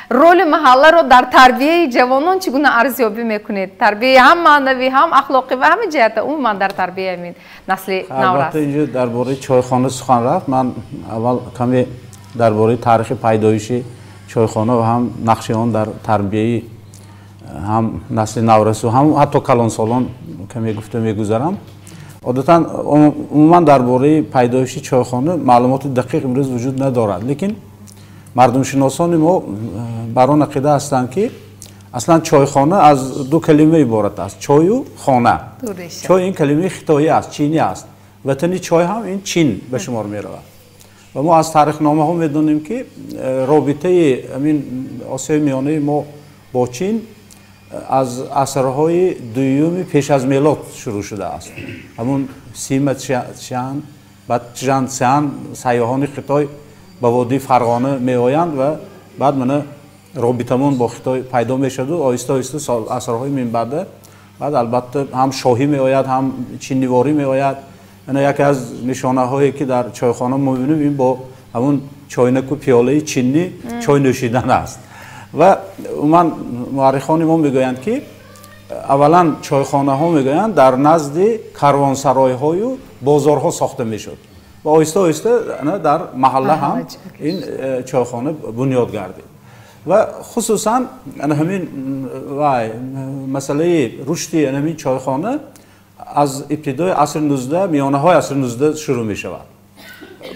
[SPEAKER 1] роли маҳалларо дар тарбияи ҷавонон чӣ гуна арзёбӣ мекунед? Тарбияи ҳам маънавӣ, ҳам ахлоқӣ ва ҳама ҷиҳата умуман дар тарбияи ҳамин насли наврас.
[SPEAKER 2] Албатта инҷо дар бораи чойхона сухан рафт. Ман аввал каме дар бораи таърихи пайдоиши чойхона ва ҳам нақши он дар тарбияи ҳам насли наврасу ҳам ҳатто калонсолон каме гуфта мегузарам. Одатан умуман дар бораи пайдоиши чойхона маълумоти дақиқ имрӯз вуҷуд надорад, лекин мардумшиносони мо бар он ақида ҳастанд ки аслан чойхона аз ду калима иборат аст: чою хона. Чой ин калимаи хитоӣ аст, чинӣ аст. Ватани чой ҳам ин Чин ба шумор меравад. Ва мо аз таърихномаҳо медонем ки робитаи ҳамин Осиёи Миёнаи мо бо Чин аз асрҳои дуюми пеш аз мелод шурӯъ шудааст. Ҳамун Сима Чжан, баъд Чжан Цян сайёҳони Хитой ба водии Фарғона меоянд ва баъд мана робитамон бо Хитой пайдо мешаваду оҳиста оҳиста асрҳои минбаъда баъд албатта ҳам шоҳӣ меояд, ҳам чинниворӣ меояд. Ана яке аз нишонаҳое ки дар чойхона мо мебинем ин бо ҳамун чойнаку пиёлаи чиннӣ чой нӯшидан аст. Ва умуман муаррихони мо мегӯянд ки аввалан чойхонаҳо мегӯянд дар назди карвонсаройҳою бозорҳо сохта мешуд ва оҳиста оҳиста дар маҳалла ҳам ин чойхона бунёд гардид. Ва хусусан ҳамин вай масъалаи рушди ҳамин чойхона аз ибтидои асри 19, миёнаҳои асри 19 шурӯъ мешавад.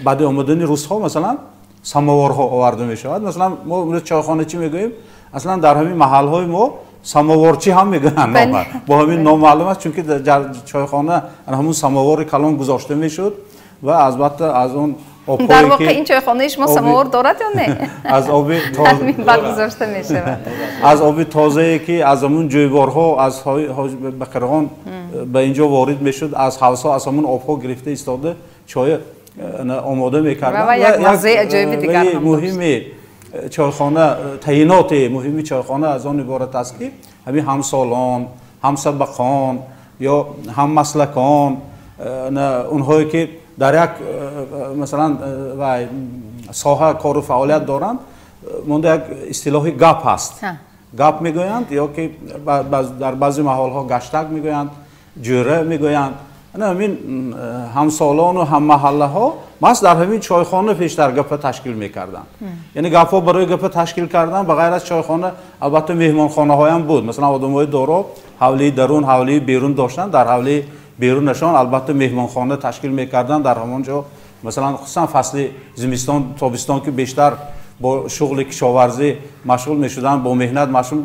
[SPEAKER 2] Баъди омадани русҳо масалан самоворҳо оварда мешавад. Масалан мо имрӯз чойхона чӣ мегӯем? Аслан дар ҳамин маҳалҳои мо самоворчӣ ҳам мегӯянд. Бо ҳамин ном маълум аст, чунки дар чойхона ҳамун самовори калон гузошта мешуд ва албатта аз он
[SPEAKER 1] дар воқеъ ин чойхонаи шумо самовар дорад ё не?
[SPEAKER 2] Аз оби
[SPEAKER 1] баъд гузошта мешавад.
[SPEAKER 2] Аз оби тозае ки аз ҳамун ҷӯйборҳо аз ба қирғон ба инҷо ворид мешуд, аз ҳавзҳо аз ҳамун обҳо гирифта истода чой омода мекарданд.
[SPEAKER 1] Ва як маззаи аҷоиби дигар ҳам дошт.
[SPEAKER 2] Муҳими чойхона, таъиноти муҳими чойхона аз он иборат аст ки ҳамин ҳамсолон, ҳамсабақон ё ҳаммаслакон, онҳое ки дар як масалан вай соҳа кору фаъолият доранд, монда як истилоҳи гап ҳаст. Гап мегӯянд ё ки дар баъзе маҳолҳо гаштак мегӯянд, ҷӯра мегӯянд. Ҳамин ҳамсолону ҳаммаҳаллаҳо маҳз дар ҳамин чойхона пештар гапа ташкил мекарданд. Яъне гапҳо барои гапа ташкил кардан ба ғайр аз чойхона албатта меҳмонхонаҳоям буд. Масалан одамои доро ҳавлии дарун, ҳавлии берун доштанд. Дар ҳавлии берунашон албатта меҳмонхона ташкил мекарданд. Дар ҳамон ҷо масалан хусусан фасли зимистон, тобистон ки бештар бо шуғли кишоварзӣ машғул мешуданд, бо меҳнат машғул,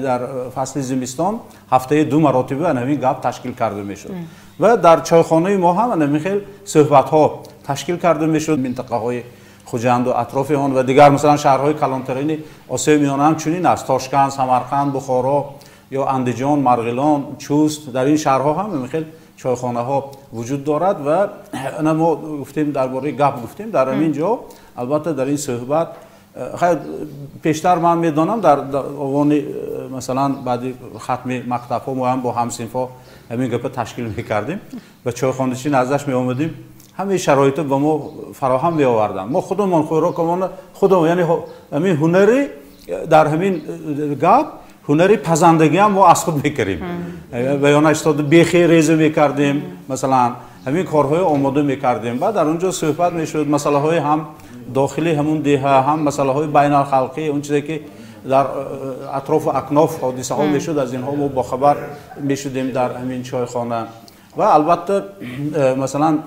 [SPEAKER 2] дар фасли зимистон ҳафтаи ду маротиба ҳамин гап ташкил карда мешуд. Ва дар чойхонаи мо ҳам ҳамин хел суҳбатҳо ташкил карда мешуд. Минтақаҳои Хуҷанду атрофи он ва дигар масалан шаҳрҳои калонтарини Осиёи Миёна ҳам чунин аст. Тошканд, Самарқанд, Бухоро ё Андиҷон, Марғилон, Чуст, дар ин шаҳрҳо ҳам ҳамин хел чойхонаҳо вуҷуд дорад. Ва ана мо гуфтем дар бораи гап гуфтем, дар ҳамин ҷо албатта дар ин суҳбат хайр пештар ман медонам дар овони масалан баъди хатми мактабҳо мо ҳам бо ҳамсинфҳо ҳамин гапа ташкил мекардем. Ба чойхоначи наздаш меомадем, ҳамаи шароитро ба мо фароҳам меоварданд. Мо худамон хӯрокамон худамон, яъне ҳамин ҳунари дар ҳамин гап ҳунари пазандагиам мо аз худ мекардем. Ва ё наистода бехи реза мекардем, масалан ҳамин корҳои омода мекардем. Баъд дар он ҷо суҳбат мешуд, масъалаҳои ҳам дохили ҳамун деҳа, ҳам масъалаҳои байналхалқӣ, он чизе ки дар атрофу акноф ҳодисаҳо мешуд, аз инҳо мо бохабар мешудем дар ҳамин чойхона. Ва албатта масалан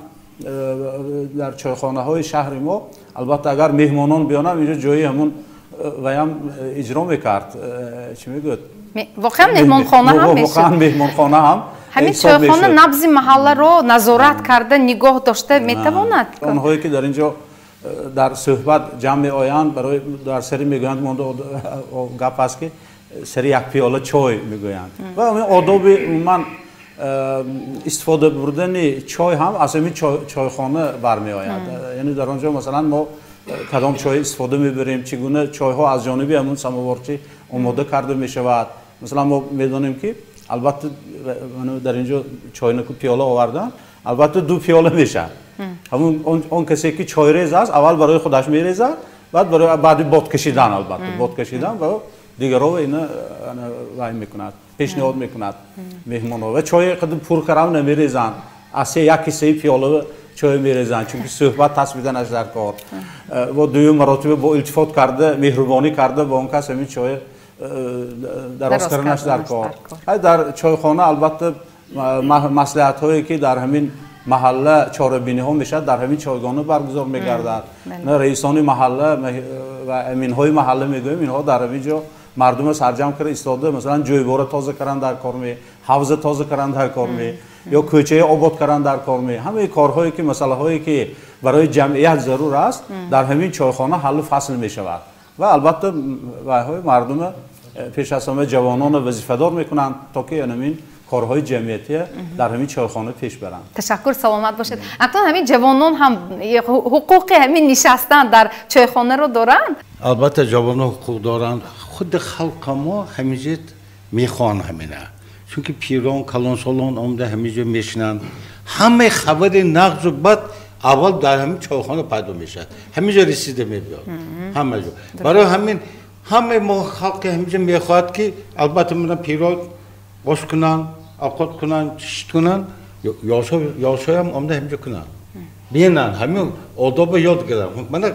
[SPEAKER 2] дар чойхонаҳои шаҳри мо албатта агар меҳмонон биёнанд, инҷо ҷои ҳамун ваям иҷро мекард. Чӣ мегӯяд?
[SPEAKER 1] Воқеан меҳмонхона ҳам мешуд.
[SPEAKER 2] Воқеан меҳмонхона ҳам.
[SPEAKER 1] Ҳамин чойхона набзи маҳалларо назорат карда, нигоҳ дошта метавонад?
[SPEAKER 2] Онҳое ки дар ин ҷо дар суҳбат ҷамъ меоянд, барои дар сари мегӯянд, монда гап аст ки сари як пиёла чой мегӯянд. Ва одоби умуман истифода бурдани чой ҳам аз ҳамин чойхона бармеояд. Яъне дар он ҷо масалан мо кадом чой истифода мебарем, чӣ гуна чойҳо аз ҷониби ҳамун самоворчӣ омода карда мешавад. Масалан мо медонем ки албатта дар ин ҷо чойнаку пиёла овардан, албатта ду пиёла мешавад. Ҳамун он касе ки чойрез аст, аввал барои худаш мерезад, баъд барои баъди бод кашидан, албатта бод кашидан ва дигарова ина вай мекунад, пешниҳод мекунад меҳмонҳо. Ва чойи қадр пур карам намерезанд, аз се як кисаи пиёла чой мерезанд, чунки суҳбат тасбиданаш дар кор. Ва дуюм маротиба бо илтифот карда, меҳрубонӣ карда бо он кас ҳамин чой дароз карданаш дар кор. Дар чойхона албатта маслиҳатҳое ки дар ҳамин маҳалла чорабиниҳо мешавад, дар ҳамин чойгона баргузор мегардад. Раисони маҳалла ва аминҳои маҳалла мегӯем, инҳо дар ҳамин ҷо мардумро сарҷамъ карда истода, масалан ҷӯйбора тоза кардан дар кор ме, ҳавза тоза кардан дар кор ме, ё кӯчаи обод кардан дар кор ме. Ҳамаи корҳое ки масъалаҳое ки барои ҷамъият зарур аст, дар ҳамин чойхона ҳаллу фасл мешавад. Ва албатта вайҳои мардумро пеш аз ҳама ҷавононро вазифадор мекунанд, то ки ҳамин корҳои ҷамъиятия дар ҳамин чойхона пеш баранд.
[SPEAKER 1] Ташаккур, саломат бошед. Акнун ҳамин ҷавонон ҳам ҳуқуқи ҳамин нишастан дар чойхонаро доранд?
[SPEAKER 7] Албатта ҷавонон ҳуқуқ доранд. Худи халқа мо ҳаминҷо мехоҳанд ҳамина, чунки пирон, калонсолон омада ҳаминҷо мешинанд. Ҳамаи хабари нағзу бад аввал дар ҳамин чойхона пайдо мешавад, ҳаминҷо расида мебиёд ҳама ҷо. Барои ҳамин ҳамаи мо халқи ҳаминҷо мехоҳад ки албатта мана пирон ош кунанд, овқат кунанд, чишт кунанд, ёшоям омада ҳаминҷо кунанд, бинанд, ҳамин одобро ёд гиранд. Мана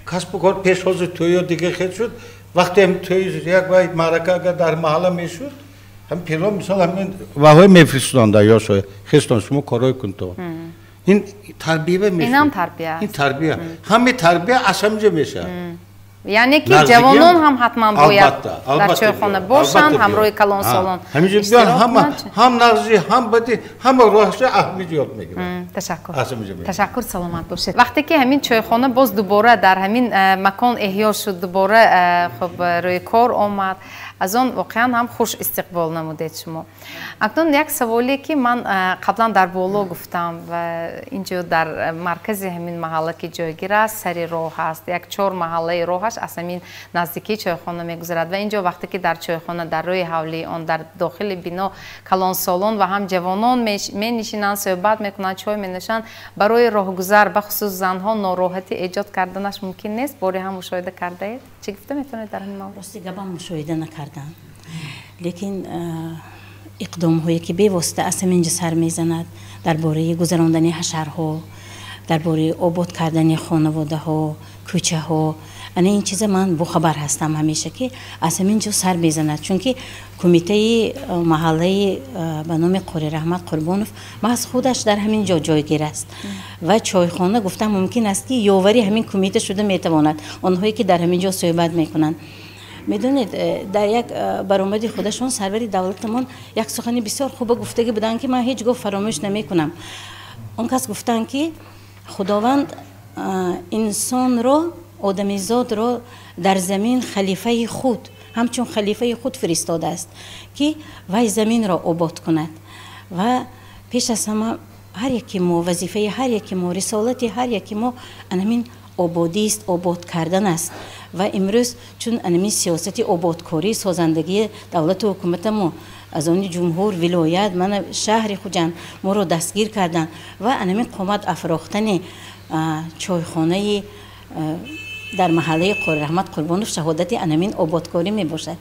[SPEAKER 7] касбу кор пеш ҳозир тӯё дига хел шуд. Вақте ҳам тӯи як вай маърака агар дар маҳалла мешуд, ҳам пирон мисол ҳамин ваҳои мефиристоданд дар ёшоя, хестон шумо корҳое кунто. Ин тарбия мешуд.
[SPEAKER 1] Инам тарбия.
[SPEAKER 7] Ин тарбия. Ҳамаи тарбия аз ҳаминҷо мешавад.
[SPEAKER 1] Яъне ки ҷавонон ҳам ҳатман бояд дар чойхона бошанд, ҳамроҳи калонсолон.
[SPEAKER 7] Ҳаминҷо биён, ҳама ҳам нағзӣ, ҳам бадӣ, ҳама роҳашро ҳаминҷо ёд мегиранд.
[SPEAKER 1] Ташаккур. Ташаккур, саломат бошед. Вақте ки ҳамин чойхона боз дубора дар ҳамин макон эҳё шуд, дубора хуб рӯи кор омад, аз он воқеан ҳам хуш истиқбол намудед шумо. Акнун як саволе ки ман қаблан дар боло гуфтам ва инҷо дар маркази ҳамин маҳалла ки ҷойгир аст, сари роҳ аст, як чор маҳаллаи роҳаш аз ҳамин наздикии чойхона мегузарад ва инҷо вақте ки дар чойхона дар рӯи ҳавлии он дар дохили бино калонсолон ва ҳам ҷавонон менишинанд, суҳбат мекунанд, чой менӯшанд, барои роҳгузар бахусус занҳо нороҳатӣ эҷод карданаш мумкин нест? Боре ҳам мушоҳида кардаед? Чӣ гуфта метавонед дар ҳамин маврид?
[SPEAKER 11] Рости гапам мушоҳида накардам, лекин иқдомҳое ки бевосита аз ҳамин ҷо сар мезанад дар бораи гузарондани ҳашарҳо, дар бораи обод кардани хонаводаҳо, кӯчаҳо, ана ин чиза ман бохабар ҳастам ҳамеша ки аз ҳамин ҷо сар мезанад, чунки кумитаи маҳаллаи ба номи Қори Раҳмат Қурбонов маҳз худаш дар ҳамин ҷо ҷойгир аст ва чойхона гуфтан мумкин аст ки ёвари ҳамин кумита шуда метавонад, онҳое ки дар ҳамин ҷо суҳбат мекунанд. Медонед, дар як баромади худашон сарвари давлатамон як сухани бисёр хуба гуфтагӣ буданд ки ман ҳеҷ гоҳ фаромӯш намекунам. Он кас гуфтанд ки Худованд инсонро, одамизодро дар замин халифаи худ, ҳамчун халифаи худ фиристодааст ки вай заминро обод кунад. Ва пеш аз ҳама ҳар яки мо, вазифаи ҳар яки мо, рисолати ҳар яки мо анамин ободист, обод кардан аст. Ва имрӯз чун анамин сиёсати ободкорӣ, созандагии давлату ҳукумата мо аз они ҷумҳур, вилоят, мана шаҳри Хуҷанд моро дастгир карданд ва анамин қомат афрохтани чойхонаи дар маҳаллаи Қори Раҳмат Қурбонов шаҳодати анамин ободкорӣ мебошад.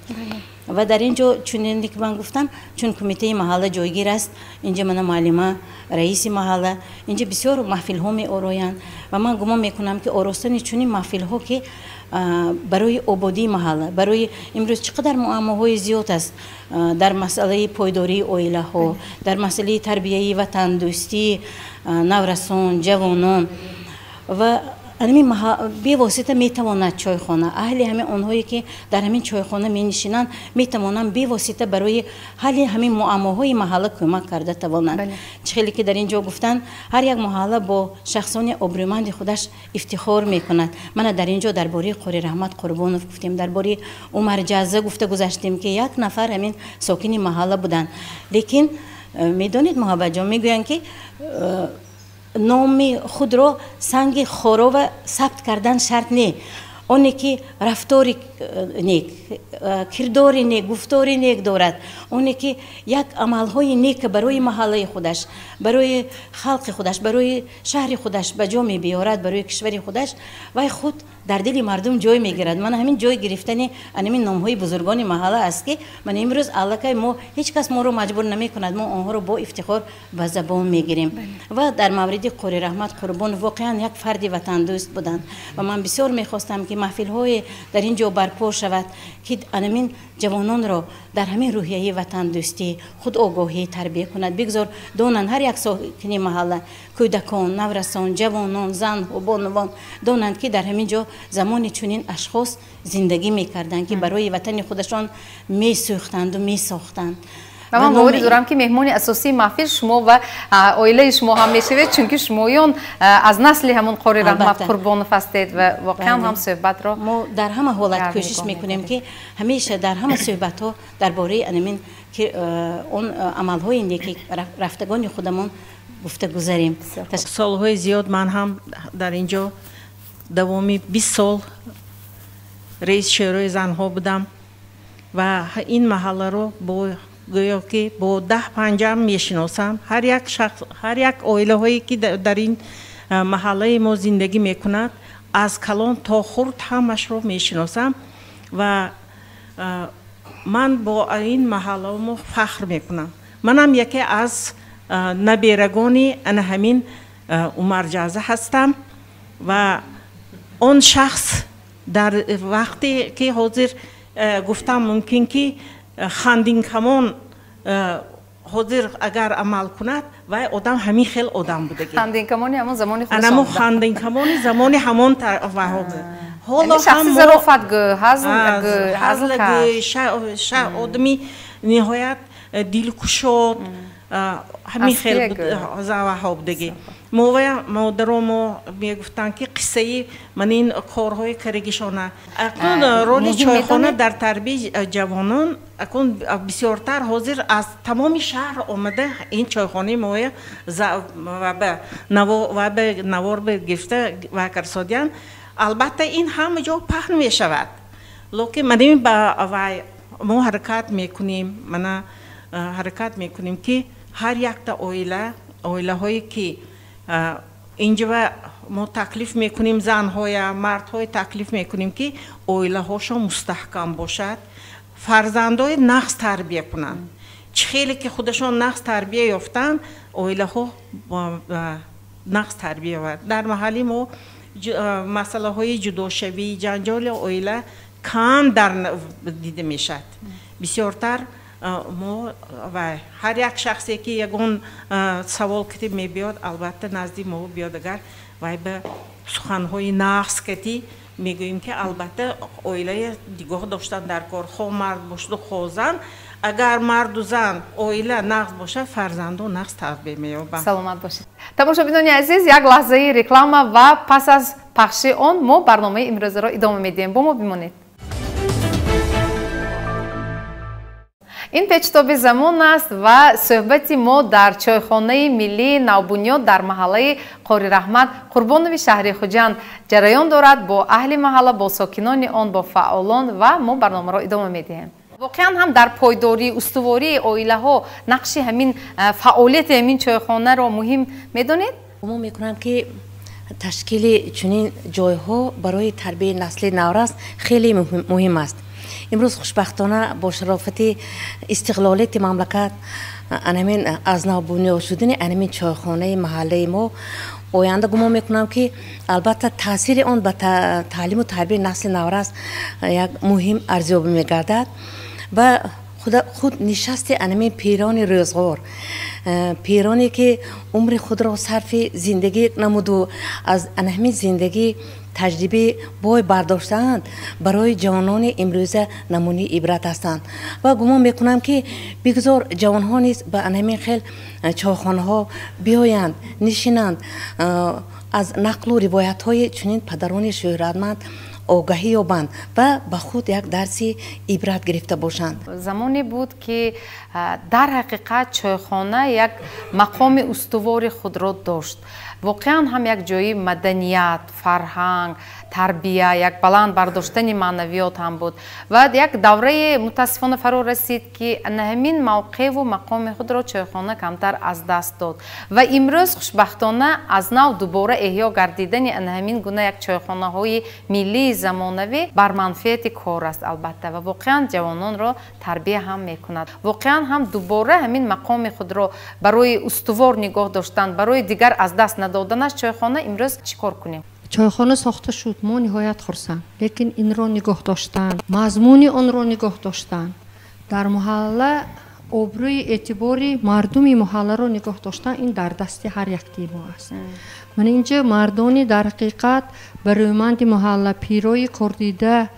[SPEAKER 11] Ва дар ин ҷо чунине ки ман гуфтам, чун кумитаи маҳалла ҷойгир аст, инҷа мана муаллима, раиси маҳалла, инҷа бисёр маҳфилҳо меороянд ва ман гумон мекунам ки оростани чунин маҳфилҳо ки барои ободии маҳалла, барои имрӯз чӣ қадар муаммоҳои зиёд аст дар масъалаи пойдории оилаҳо, дар масъалаи тарбияи ватандӯстии наврасон, ҷавонон ва Анами бевосита метавонад чойхона, аҳли ҳамин онҳое ки дар ҳамин чойхона менишинанд, метавонанд бевосита барои ҳалли ҳамин муаммоҳои маҳалла кӯмак карда тавонанд. Чӣ хеле ки дар ин ҷо гуфтанд, ҳар як маҳалла бо шахсони обрӯманди худаш ифтихор мекунад. Мана дар ин ҷо дар бораи Қори Раҳмат Қурбонов гуфтем, дар бораи Умарҷаза гуфта гузаштем, ки як нафар ҳамин сокини маҳалла буданд. Лекин медонед, Муҳаббатҷон, мегӯянд ки номи худро санги хорова сабт кардан шарт не. Оне ки рафтори нек, кирдори нек, гуфтори нек дорад, оне ки як амалҳои нек барои маҳаллаи худаш, барои халқи худаш, барои шаҳри худаш ба ҷо мебиёрад, барои кишвари худаш, вай худ дар дили мардум ҷой мегирад. Мана ҳамин ҷой гирифтани анамин номҳои бузургони маҳалла аст, ки мана имрӯз аллакай мо ҳеҷ кас моро маҷбур намекунад, мо онҳоро бо ифтихор ба забон мегирем. Ва дар мавриди Қори Раҳмат Қурбонов воқеан як фарди ватандӯст буданд ва ман бисёр мехостам, ки маҳфилҳое дар ин ҷо барпо шавад, ки анамин ҷавононро дар ҳамин рӯҳияи ватандӯстӣ, худогоҳӣ тарбия кунад. Бигзор донанд ҳар як сокини маҳалла, кӯдакон, наврасон, ҷавонон, занҳо, бонувон донанд, ки дар ҳамин ҷо замони чунин ашхос зиндагӣ мекарданд, ки барои ватани худашон месӯхтанду месохтанд.
[SPEAKER 1] Ва ман боварӣ дорам, ки меҳмони асосии маҳфил шумо ва оилаи шумо ҳам мешавед, чунки шумоён аз насли ҳамон Қори Раҳмат Қурбонов ҳастед ва воқеан ҳам суҳбатро
[SPEAKER 11] мо дар ҳама ҳолат кӯшиш мекунем, ки ҳамеша дар ҳама суҳбатҳо дар бораи анамин он амалҳои неки рафтагони худамон гуфта гузарем.
[SPEAKER 12] Солҳои зиёд ман ҳам дар ин ҷо давоми 20 сол раиси шӯрои занҳо будам ва ин маҳалларо бо гӯё ки бо 10-5 мешиносам. Ҳар як шахс, ҳар як оилаҳое ки дар ин маҳаллаи мо зиндагӣ мекунад, аз калон то хурд ҳамашро мешиносам ва ман бо ин маҳалла мо фахр мекунам. Манам яке аз наберагони ана ҳамин Умарҷаза ҳастам ва он шахс дар вақте ки ҳозир гуфтам мумкин ки хандинкамон ҳозир агар амал кунад, вай одам ҳамин хел одам будагӣ.
[SPEAKER 1] Хандинкамони ҳамон замони худашон.
[SPEAKER 12] Анамо хандинкамони замони ҳамон ваҳо. Ҳоло ҳам
[SPEAKER 1] зарофатгӯ, ҳазлгӯ,
[SPEAKER 12] ҳазлгӯ, одами ниҳоят дилкушод, ҳамин хел заваҳо будагӣ. Мовая модаро мо мегуфтанд, ки қиссаи ман ин корҳои карагишона. Акнун роли чойхона дар тарбияи ҷавонон акнун бисёртар ҳозир аз тамоми шаҳр омада ин чойхонаи моя ва ба навор гирифта ва карсодиян. Албатта ин ҳама ҷо паҳн мешавад, лекин маним ба вай мо ҳаракат мекунем, мана ҳаракат мекунем, ки ҳар якта оила, оилаҳое ки инҷа мо таклиф мекунем, занҳоя, мардҳоя таклиф мекунем, ки оилаҳошон мустаҳкам бошад, фарзандои нағз тарбия кунанд. Чӣ хеле ки худашон нағз тарбия ёфтанд, оилаҳо нағз тарбия ёбад. Дар маҳалли мо масъалаҳои ҷудошавӣ, ҷанҷоли оила кам дар дида мешавад. Бисёртар мо ва ҳар як шахсе ки ягон савол кити мебиёд, албатта назди мо биёд, агар вай ба суханҳои нағз кати мегӯем, ки албатта оилаи нигоҳ доштан дар кор, хо мард бошаду хо зан. Агар марду зан оила нағз бошад, фарзандо нағз тарбия меёбанд.
[SPEAKER 1] Саломат бошед. Тамошобинони азиз, як лаҳзаи реклама ва пас аз пахши он мо барномаи имрӯзаро идома медиҳем. Бо мо бимонед. Ин печтоби замон аст ва суҳбати мо дар чойхонаи миллии навбунёд дар маҳаллаи Қори Раҳмат Қурбонови шаҳри Хуҷанд ҷараён дорад бо аҳли маҳалла, бо сокинони он, бо фаъолон ва мо барномаро идома медиҳем. Воқеан ҳам дар пойдории устувории оилаҳо нақши ҳамин фаъолияти ҳамин чойхонаро муҳим медонед?
[SPEAKER 13] Гумон мекунам, ки ташкили чунин ҷойҳо барои тарбияи насли наврас хеле муҳим аст. Имрӯз хушбахтона бо шарофати истиқлолияти мамлакат анамин аз нав бунёд шудани анамин чойхонаи маҳаллаи мо оянда гумон мекунам, ки албатта таъсири он ба таълиму тарбияи насли наврас як муҳим арзёбӣ мегардад ва худ нишасти анамин пирони рӯзғор Пироне ки умри худро сарфи зиндагӣ намуду аз ҳамин зиндагӣ таҷрибаи бой бардоштаанд, барои ҷавонони имрӯза намунаи ибрат ҳастанд ва гумон мекунам, ки бигзор ҷавонҳо низ ба ҳамин хел чойхонаҳо биёянд, нишинанд, аз нақлу ривоятҳои чунин падарони шӯҳратманд огаҳӣ ёбанд ва ба худ як дарси ибрат гирифта бошанд.
[SPEAKER 1] Замоне буд, ки дар ҳақиқат чойхона як мақоми устувори худро дошт. Воқеан ҳам як ҷои маданият, фарҳанг, тарбия, як баланд бардоштани маънавиёт ҳам буд. Ва як давраи мутаассифона фаро расид, ки на ҳамин мавқеъву мақоми худро чойхона камтар аз даст дод. Ва имрӯз хушбахтона аз нав дубора эҳё гардидани ана ҳамин гуна як чойхонаҳои миллии замонавӣ бар манфиати кор аст, албатта, ва воқеан ҷавононро тарбия ҳам мекунад. Воқеан ҳам дубора ҳамин мақоми худро барои устувор нигоҳ доштан, барои дигар аз даст надоданаш чойхона имрӯз чӣ кор кунем?
[SPEAKER 6] Чойхона сохта шуд, мо ниҳоят хурсанд, лекин инро нигоҳ доштан, мазмуни онро нигоҳ доштан, дар маҳалла обрӯи эътибори мардуми маҳалларо нигоҳ доштан, ин дар дасти ҳар яктии мо аст. Ман инҷа мардони дар ҳақиқат барӯманди маҳалла, пирои кордида,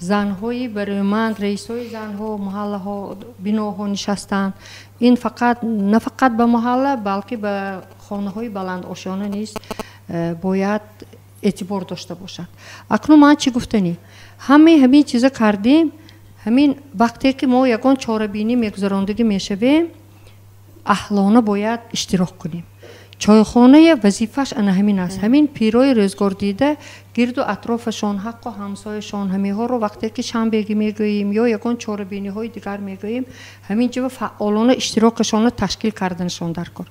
[SPEAKER 6] занҳои барӯманд, раисои занҳо, маҳаллаҳо, биноҳо нишастанд. Ин фақат на фақат ба маҳалла, балки ба хонаҳои баландошёна низ бояд эътибор дошта бошад. Акнун ман чӣ гуфтанӣ? Ҳамаи ҳамин чиза кардем, ҳамин вақте ки мо ягон чорабинӣ мегузарондагӣ мешавем, аҳлона бояд иштирок кунем. Чойхонаи вазифааш ана ҳамин аст. Ҳамин пирои рӯзгордида гирду атрофашон, ҳаққу ҳамсояшон, ҳамиҳоро вақте ки шанбегӣ мегӯем ё ягон чорабиниҳои дигар мегӯем, ҳамин ҷо фаъолона иштирокашонро ташкил карданашон дар кор.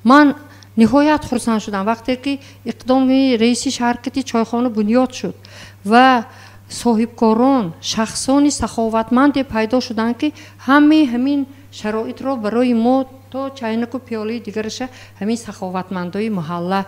[SPEAKER 6] Ман ниҳоят хурсанд шудам вақте ки иқдоми раиси шаркати чойхона бунёд шуд ва соҳибкорон, шахсони саховатманде пайдо шуданд, ки ҳамаи ҳамин шароитро барои мо то чайнаку пиёлаи дигараша ҳамин саховатмандои маҳалла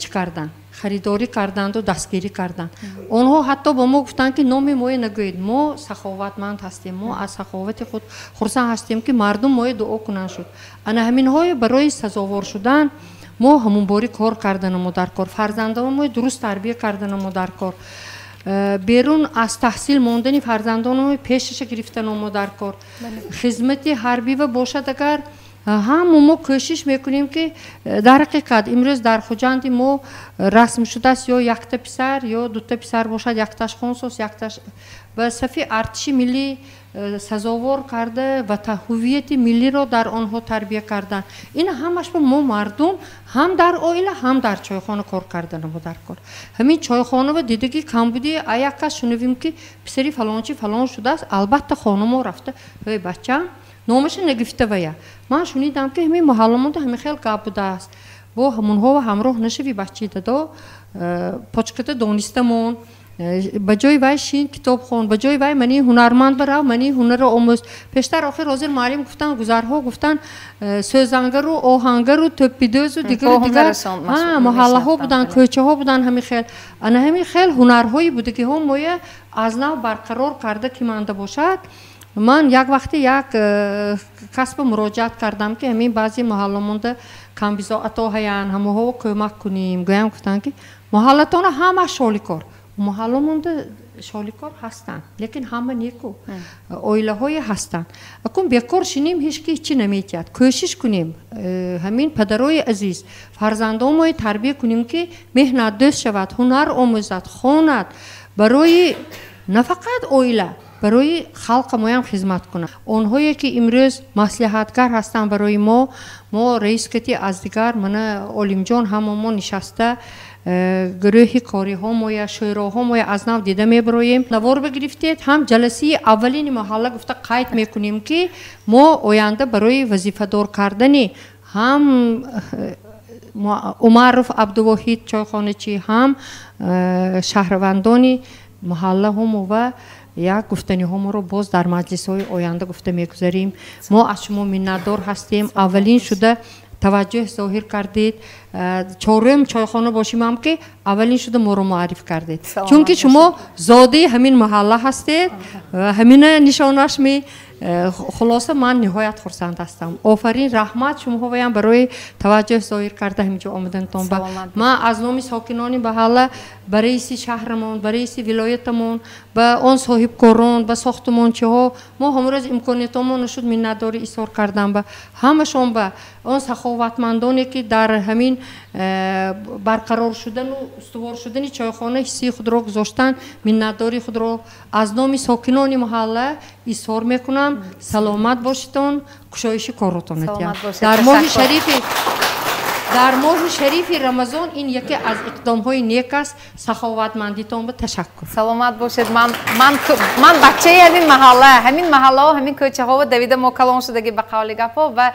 [SPEAKER 6] чӣ карданд, харидорӣ карданду дастгирӣ карданд. Онҳо ҳатто ба мо гуфтанд, ки номи моя нагӯед, мо саховатманд ҳастем, мо аз саховати худ хурсанд ҳастем, ки мардум моя дуо кунанд шуд. Ана ҳаминҳое барои сазовор шудан мо ҳамонборӣ кор карданамо дар кор, фарзандонмо дуруст тарбия карданамо дар кор, берун аз таҳсил мондани фарзандонмо пешаша гирифтанамо дар кор, хизмати ҳарбива бошад агар ҳама мо кӯшиш мекунем, ки дар ҳақиқат имрӯз дар Хуҷанди мо расм шудааст, ё якта писар ё дута писар бошад, якташ хонсоз, якташ ба сафи артиши миллӣ сазовор карда ва ҳувияти миллиро дар онҳо тарбия кардан. Ин ҳамаш мо мардум ҳам дар оила, ҳам дар чойхона кор карданамо дар кор. Ҳамин чойхонава дидаги камбуди як кас шунавем, ки писари фалончи фалон шудааст, албатта хонамо рафта, ҳой бачаам, номаша нагифта вая. Ман шунидам, ки ҳамин маҳалламонда ҳамин хел гап будааст. Бо ҳамонҳо ҳамроҳ нашави, бачаи дадо, почката донистамон, ба ҷои вай шин китоб хон, ба ҷои вай мани ҳунарманд барав, мани ҳунарро омӯз. Пештар охир ҳозир муаллим гуфтанд, гузарҳо гуфтанд, сӯзангару оҳангару тӯппидӯзу дигару дигар маҳаллаҳо буданд, кӯчаҳо буданд. Ҳамин хел ана ҳамин хел ҳунарҳои будагиҳо моя аз нав барқарор карда ки манда бошад. Ман як вақте як касба муроҷиат кардам, ки ҳамин баъзе маҳалламонда камбизоато ҳаянд, ҳамоҳо кӯмак кунем. Гӯям гуфтанд, ки маҳаллатона ҳама шоликор, маҳалламонда шоликор ҳастанд, лекин ҳама неку оилаҳое ҳастанд. Акун бекор шинем, ҳеҷ ки ҳечи наметиҳад. Кӯшиш кунем, ҳамин падарои азиз, фарзандонмои тарбия кунем, ки меҳнатдӯст шавад, ҳунар омӯзад, хонад, барои на фақат оила, барои халқа моям хизмат кунад. Онҳое ки имрӯз маслиҳатгар ҳастанд барои мо, мо раис кати аз дигар мана Олимҷон ҳама мо нишаста гурӯҳи кориҳо моя, шӯроҳо моя аз нав дида мебароем. Навор бигирифтед, ҳам ҷаласаи аввалини маҳалла гуфта қайд мекунем, ки мо оянда барои вазифадор кардани ҳам Умаров Абдувоҳид чойхоначӣ, ҳам шаҳрвандони маҳаллаҳомо ва як гуфтаниҳоморо боз дар маҷлисҳои оянда гуфта мегузарем. Мо аз шумо миннатдор ҳастем. Аввалин шуда таваҷҷӯҳ зоҳир кардед. Чорум чойхона бошим ҳам, ки аввалин шуда моро муарриф кардед, чунки шумо зодаи ҳамин маҳалла ҳастед, ҳамина нишонаш ме. Хулоса ман ниҳоят хурсанд ҳастам. Офарин, раҳмат шумоҳоям барои таваҷҷӯҳ зоҳир карда ҳаминҷо омаданатон. Ман аз номи сокинони маҳалла ба раиси шаҳрамон, ба раиси вилоятамон, ба он соҳибкорон, ба сохтмончиҳо мо ҳамрӯз имкониятомон нашуд миннатдорӣ изҳор кардам ба ҳамашон, ба он саховатмандоне ки дар ҳамин барқарор шудану устувор шудани чойхона ҳиссаи худро гузоштанд, миннатдории худро аз номи сокинони маҳалла изҳор мекунам. Саломат бошитон, кушоиши коротон. Дар моҳи шарифи Рамазон ин яке аз иқдомҳои нек аст. Саховатмандитон ба ташаккур.
[SPEAKER 1] Саломат бошед. Ман бачаи ҳамин маҳалла, ҳамин маҳаллаҳо, ҳамин кӯчаҳо давида мо калон шудагӣ ба қавли гапҳо. Ва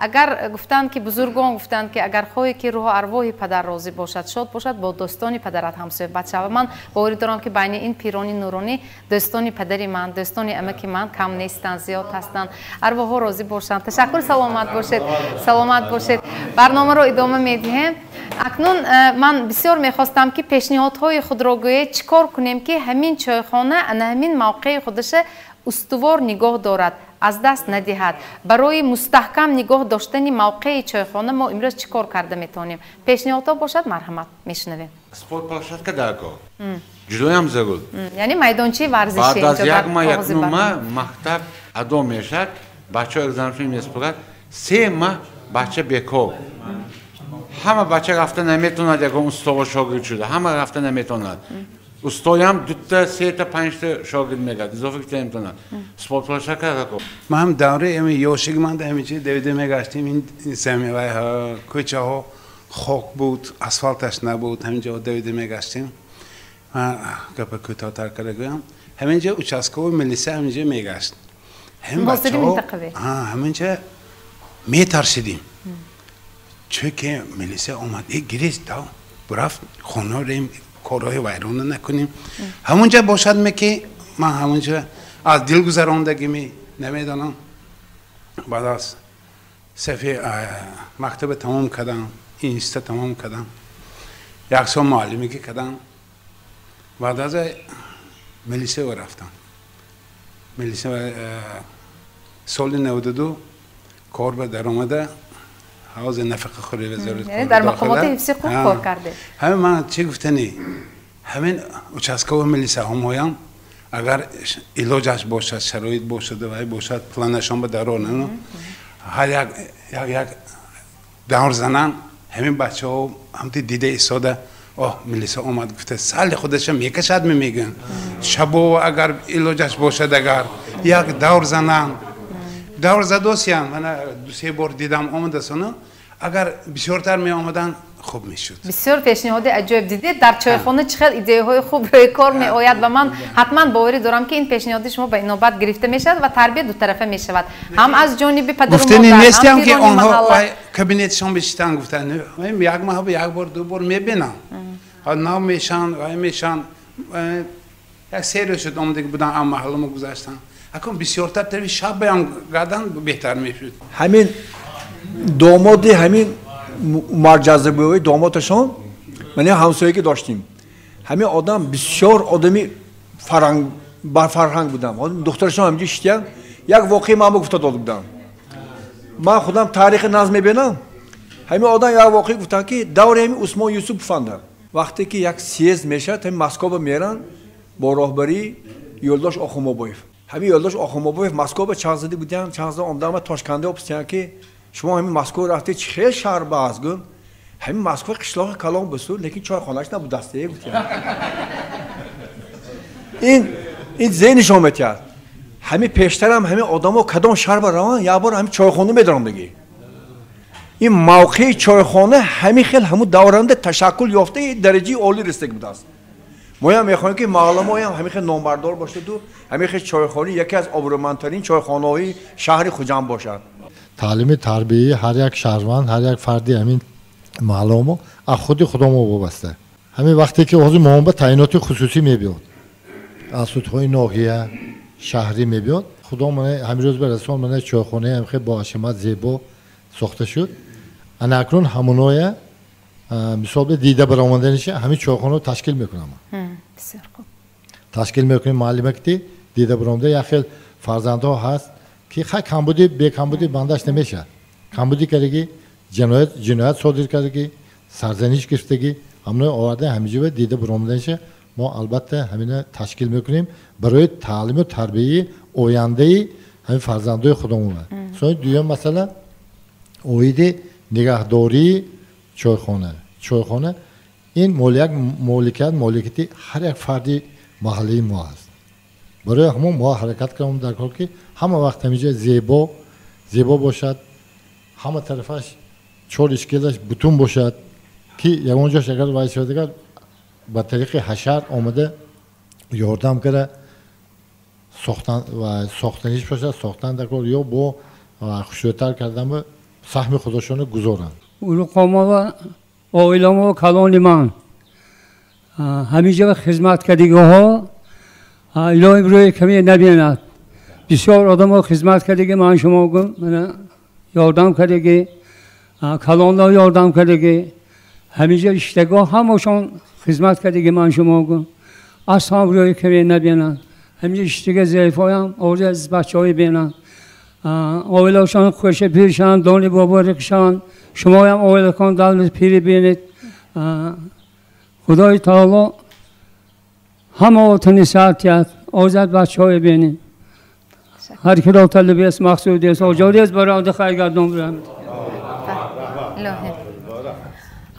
[SPEAKER 1] агар гуфтанд ки бузургон гуфтанд ки агар хоҳӣ ки рӯҳу арвоҳи падар розӣ бошад, шод бошад, бо дӯстони падарат ҳамсӯҳбат шав. Ман боварӣ дорам ки байни ин пирони нуронӣ дӯстони падари ман, дӯстони амаки ман кам нестанд, зиёд ҳастанд. Арвоҳҳо розӣ бошанд. Ташаккур, саломат бошед. Саломат бошед. Барномаро идома медиҳем. Акнун ман бисёр мехостам ки пешниҳодҳои худро гӯед, чӣ кор кунем ки ҳамин чойхона ана ҳамин мавқеи худаша устувор нигоҳ дорад, аз даст надиҳад. Барои мустаҳкам нигоҳ доштани мавқеи чойхона мо имрӯз чӣ кор карда метавонем? Пешниҳодҳо бошад, марҳамат, мешунавем.
[SPEAKER 14] Спорт площадка даркор. Ҷудоям зарур.
[SPEAKER 1] Яъне майдончаи варзишӣ.
[SPEAKER 14] Баъд аз як маҳ, якнум маҳ мактаб адо мешавад, бачаҳо экзаменшон месупорад, 3 маҳ бача бекор. Ҳама бача рафта наметавонад ягон устово шогирд шуда, ҳама рафта наметавонад. Устоям 2-та, 3-та, 5-та шогирд мегирад, изофа гирифта наметавонад. Спорт площадка даркор.
[SPEAKER 15] Ман ҳам давраи ҳамин ёшигӣ ман ҳамин чиз давида мегаштем, ин заминҳо, кӯчаҳо хок буд, асфалташ набуд, ҳамин ҷо давида мегаштем. Ман гапа кӯтоҳтар карда гӯям, ҳамин ҷо участковый милиса ҳамин ҷо мегашт. Ҳамин бачаҳо ҳамин ҷо метарсидим. Чунки милиса омад, гирист, рафт хона рем, корҳои вайрона накунем. Ҳамунҷа бошад ме ки ман ҳамунҷа аз дил гузарондагими намедонам. Баъд аз сафи мактаба тамом кардам, институт тамом кардам, як сол муаллимӣ ки кардам, баъд аз милисия рафтам. Милисия соли 92 кор ба даромада, ҳозир нафақахӯрӣ вазорат
[SPEAKER 1] дар мақомоти ҳифзи ҳуқуқ кор кардед.
[SPEAKER 15] Ҳамин ман чӣ гуфтанӣ, ҳамин участковый милиса ҳамоям агар илоҷаш бошад, шароит бошад вай бошад, планашон ба дарор ҳар як як давр занан ҳамин бачаҳо ҳамти дида истода, оҳ милиса омад гуфта сали худаша мекашад, мегӯянд шабо агар илоҷаш бошад, агар як давр занан, давр задосиян, мана 2-3 бор дидам омадасону, агар бисёртар меомаданд хуб мешуд.
[SPEAKER 1] Бисёр пешниҳоди аҷоиб дидед. Дар чойхона чӣ хел идеяҳои хуб рӯи кор меояд ва ман ҳатман боварӣ дорам ки ин пешниҳоди шумо ба инобат гирифта мешавад ва тарбия дутарафа мешавад, ҳам аз ҷониби падару
[SPEAKER 15] модар,
[SPEAKER 1] нестам
[SPEAKER 15] ки онҳо кабинетшон бишитанд гуфтанд як маҳ як бор ду бор мебинам, нав мешанд вай мешанд. Як се рӯз шуд омадагӣ буданд, ам маҳалламо гузаштанд. Акун бисёртар тарафи шаб баям гардан беҳтар мешуд.
[SPEAKER 5] Ҳамин домоди ҳамин Умарҷазабӯи домодашон ман ҳамсоягӣ доштем. Ҳамин одам бисёр одами фарҳанг барфарҳанг будам. Духтарашон ҳаминҷо шитян, як воқеа ман гуфта дода будам. Ман худам таърихи назм мебинам. Ҳамин одам як воқеа гуфтанд ки даври ҳамин Усмон Юсупов анда вақте ки як съезд мешавад, ҳамин Москва меранд бо роҳбарии Ёлдош Охумобоев. Ҳамин Ёлдош Охумобоев Москва чанд зада буданд, чанд зада омадан ва Тошканда пурсиданд ки шумо ҳамин Москва рафтед, чӣ хел шаҳр ба аст? Гӯ ҳамин Москва қишлоқи калон бусу, лекин чойхонааш набудаст. Гуфтанд ин зе нишон метиҳад. Ҳамин пештарам ҳамин одамо кадом шаҳр ба раванд, як бор ҳамин чойхона медорам диги. Ин мавқеи чойхона ҳамин хел ҳамун давранда ташаккул ёфта дараҷаи олӣ расида будааст. Моям мехоҳем ки маҳалламоям ҳамин хел номбардор бошаду ҳамин хел чойхона яке аз обрӯмандтарин чойхонаҳои шаҳри Хуҷанд бошад.
[SPEAKER 4] Таълими тарбияи ҳар як шаҳрванд, ҳар як фарди ҳамин маҳалламо аз худи худомо вобаста. Ҳамин вақте ки ҳозир моҳон ба таъиноти хусусӣ мебиёд, аз судҳои ноҳия шаҳрӣ мебиёд, худо мана ҳамин рӯз ба расон мана чойхонаи ҳам хел бо ҳашамат зебо сохта шуд. Ана акнун ҳамоноя мисол бе дида баромаданиша ҳамин чойхонаро ташкил мекунам.
[SPEAKER 1] Бисёр хуб.
[SPEAKER 4] Ташкил мекунем муаллима ки дида баромада як хел фарзандҳо ҳаст, Ки хай камбуди бекамбуди бандаш намешавад. Камбуди кардаги, ҷиноят содир кардаги, сарзаниш гирифтаги, ҳамоно оварда ҳамиҷо дида буромаданиша мо албатта ҳамина ташкил мекунем барои таълиму тарбияи ояндаи ҳамин фарзандои худамон. Сони дуюм масъала оиди нигаҳдории чойхона. Чойхона ин моликият моликияти ҳар як фарди маҳаллаи мо аст. Барои ҳамон мо ҳаракат кардем дар кор ки ҳама вақт ҳамиҷа зебо бошад, ҳама тарафаш чор ишкелаш бутун бошад, ки ягон ҷош агар вай шавад, агар ба тариқи ҳашар омада ёрдам карда сохтан ва сохтаниш бошад, сохтан дар кор ё бо хушрӯтар кардан ба саҳми худошонро гузоранд.
[SPEAKER 16] Улуқомова оиламо калони ман ҳамиҷа хизмат кардагиҳо илоҳи рӯи каме набинад. Бисёр одамо хизмат кардаги, ман шумо гум ёрдам кардаги, калонло ёрдам кардаги, ҳамиҷа иштагоҳ ҳамашон хизмат кардаги, ман шумо гум аз ҳам рӯи каме набинад. Ҳамиҷа иштага заифоям орзу аз бачаҳои бинанд, оилашон хӯша пир шаванд, дони боборик шаванд. Шумоям оилакон давлат пири бинед. Худои таоло ҳама отани саатият озад бачаҳое бинед. Ҳар киро талабиест мақсудиест оҷодиест барои хайргардон бирам.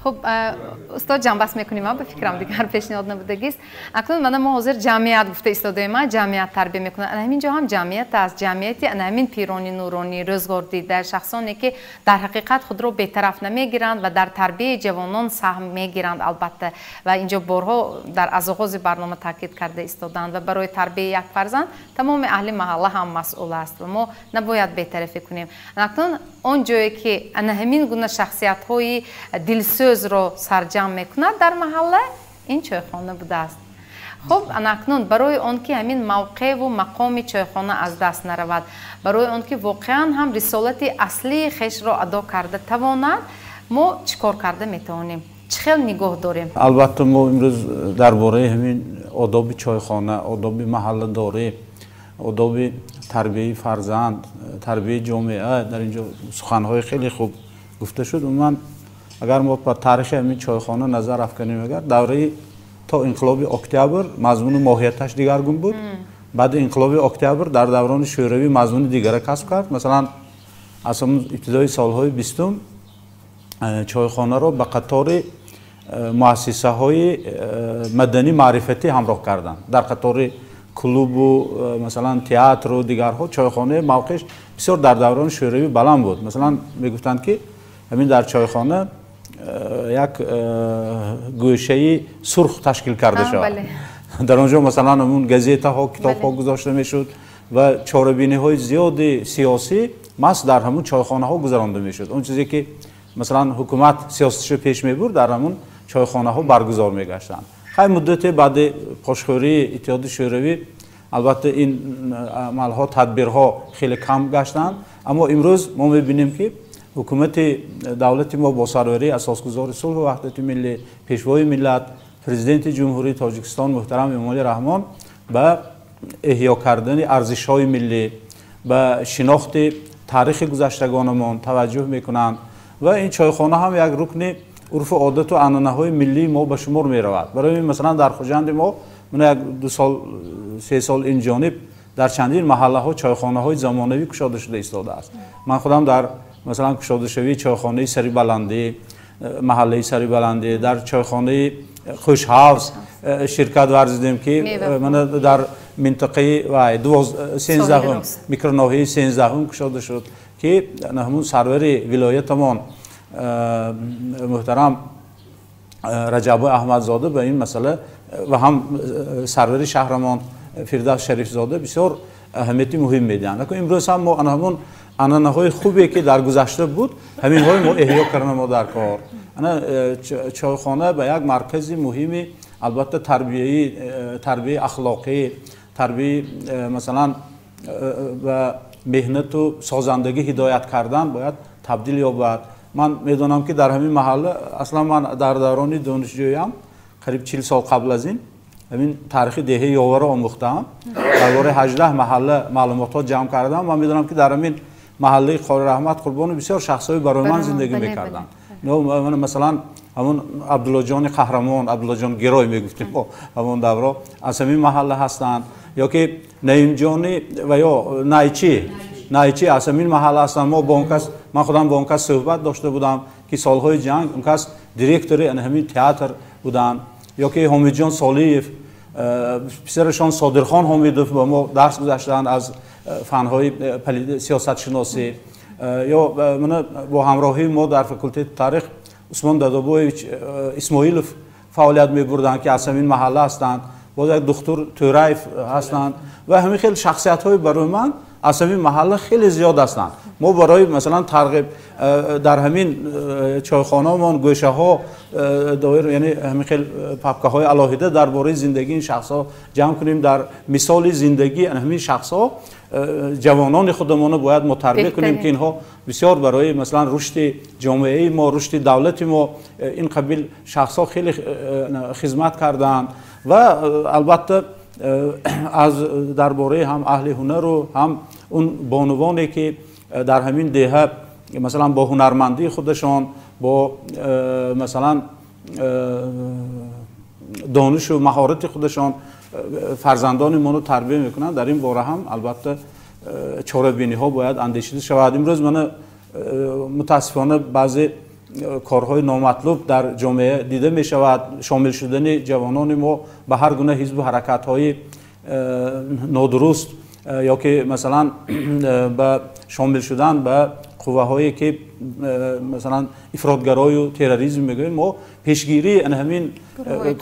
[SPEAKER 1] Хуб, устод, ҷамъбаст мекунем, ба фикрам дигар пешниҳод набудагист. Акнун мана мо ҳозир ҷамъият гуфта истодаем, ҷамъият тарбия мекунад. Ана ҳамин ҷо ҳам ҷамъият аст, ҷамъияти ана ҳамин пирони нуронӣ, рӯзгордида, шахсоне ки дар ҳақиқат худро бетараф намегиранд ва дар тарбияи ҷавонон саҳм мегиранд албатта. Ва инҷо борҳо дар аз оғози барнома таъкид карда истоданд ва барои тарбияи як фарзанд тамоми аҳли маҳалла ҳам масъул аст ва мо набояд бетарафӣ кунем. Акнун он ҷое ки ана ҳамин гуна шахсиятҳои дилсӯзро сарҷамъ мекунад дар маҳалла, ин чойхона будааст. Хуб, анакнун барои он ки ҳамин мавқеъву мақоми чойхона аз даст наравад, барои он ки воқеан ҳам рисолати аслии хешро адо карда тавонад, мо чӣ кор карда метавонем? Чӣ хел нигоҳ дорем?
[SPEAKER 2] Албатта мо имрӯз дар бораи ҳамин одоби чойхона, одоби маҳалладорӣ, одоби тарбияи фарзанд, тарбияи ҷомеа дар ин ҷо суханҳои хеле хуб гуфта шуд. Умуман агар мо ба таърихи ҳамин чойхона назар афканем, агар давраи то инқилоби октябр мазмуну моҳияташ дигаргун буд. Баъди инқилоби октябр дар даврони шӯравӣ мазмуни дигара касб кард. Масалан, аз ҳамун ибтидои солҳои 20 чойхонаро ба қатори муассисаҳои маданӣ маърифатӣ ҳамроҳ карданд. Дар қатори клубу масалан театру дигарҳо чойхонаи мавқеаш бисёр дар даврони шӯравӣ баланд буд. Масалан, мегуфтанд ки ҳамин дар чойхона як гӯшаи сурх ташкил карда шавад. Дар он ҷо масалан ҳамун газетаҳо, китобҳо гузошта мешуд ва чорабиниҳои зиёди сиёсӣ маҳз дар ҳамун чойхонаҳо гузаронда мешуд. Он чизе ки масалан ҳукумат сиёсаташро пеш мебурд, дар ҳамун чойхонаҳо баргузор мегаштанд. Хай муддате баъди пошхӯрии Иттиҳоди Шӯравӣ албатта ин амалҳо, тадбирҳо хеле кам гаштанд, аммо имрӯз мо мебинем ки ҳукумати давлати мо бо сарварии асосгузори сулҳу ваҳдати миллӣ, пешвои миллат, президенти Ҷумҳурии Тоҷикистон муҳтарам Эмомалӣ Раҳмон ба эҳё кардани арзишҳои миллӣ, ба шинохти таърихи гузаштагонамон таваҷҷӯҳ мекунанд ва ин чойхона ҳам як рукни урфу одату анъанаҳои миллии мо ба шумор меравад. Барои ин масалан дар Хуҷанди мо мана як 2 сол 3 сол ин ҷониб дар чандин маҳаллаҳо чойхонаҳои замонавӣ кушода шуда истодааст. Ман худам дар масалан кушодашавии чойхонаи Сарибаландӣ, маҳаллаи Сарибаландӣ, дар чойхонаи Хушҳавз ширкат варзидем ки мана дар минтақаи 13 микроноҳияи 13 кушода шуд ки ҳамун сарвари вилоятамон муҳтарам Раҷаббой Аҳмадзода ба ин масъала ва ҳам сарвари шаҳрамон Фирдавс Шарифзода бисёр аҳамияти муҳим медиҳанд. Имрӯз ҳам мо ҳамун анъанаҳои хубе ки дар гузашта буд, ҳаминҳои мо эҳё кардан мо дар кор. Ана чойхона ба як маркази муҳими албатта тарбияи ахлоқӣ, тарбияи масалан ба меҳнату созандагӣ ҳидоят кардан бояд табдил ёбад. Ман медонам ки дар ҳамин маҳалла аслан ман дар даврони донишҷӯям қариб 40 сол қабл аз ин ҳамин таърихи деҳаи Ёваро омӯхтаам, дар бораи 18 маҳалла маълумотҳо ҷамъ кардам. Ман медонам, ки дар ҳамин маҳаллаи Қори Раҳмат Қурбонов бисёр шахсҳои барои ман зиндагӣ мекарданд. Масалан, ҳамон Абдуллоҷони қаҳрамон, Абдуллоҷон герой мегуфтем мо ҳамон давро, аз ҳамин маҳалла ҳастанд. Ё ки Наимҷони ва ё Найчи аз ҳамин маҳалла ҳастанд. Мо бо он кас, ман худам бо он кас суҳбат дошта будам, ки солҳои ҷанг он кас директори ҳамин театр буданд. Ё ки Ҳомидҷон Солиев, писарашон Содирхон Ҳомидов ба мо дарс гузаштанд аз фанҳои сиёсатшиносӣ. Ё бо ҳамроҳии мо дар факултети таърих Усмон Дадобоевич Исмоилов фаъолият мебурданд, ки аз ҳамин маҳалла ҳастанд. Боз як духтур Тӯраев ҳастанд ва ҳамин хел шахсиятҳои барои ман аз ҳамин маҳалла хеле зиёд ҳастанд. Мо барои масалан тарғиб дар ҳамин чойхонаамон гӯшаҳо доир, яъне ҳамин хел папкаҳои алоҳида дар бораи зиндагии ин шахсҳо ҷамъ кунем. Дар мисоли зиндагии ҳамин шахсҳо ҷавонони худамонро бояд мо тарбия кунем, ки инҳо бисёр барои масалан рушди ҷомеаи мо, рушди давлати мо ин қабил шахсҳо хеле хизмат кардаанд. Ва албатта аз дар бораи ҳам аҳли ҳунару ҳам он бонувоне, ки дар ҳамин деҳа масалан бо ҳунармандии худашон, бо масалан донишу маҳорати худашон фарзандони моро тарбия мекунанд, дар ин бора ҳам албатта чорабиниҳо бояд андешида шавад. Имрӯз мана мутаассифона баъзе корҳои номатлуб дар ҷомеа дида мешавад. Шомил шудани ҷавонони мо ба ҳар гуна ҳизбу ҳаракатҳои нодуруст ё ки масалан ба шомил шудан ба қувваҳое, ки масалан ифротгарою терроризм мегӯем, мо пешгирии ҳамин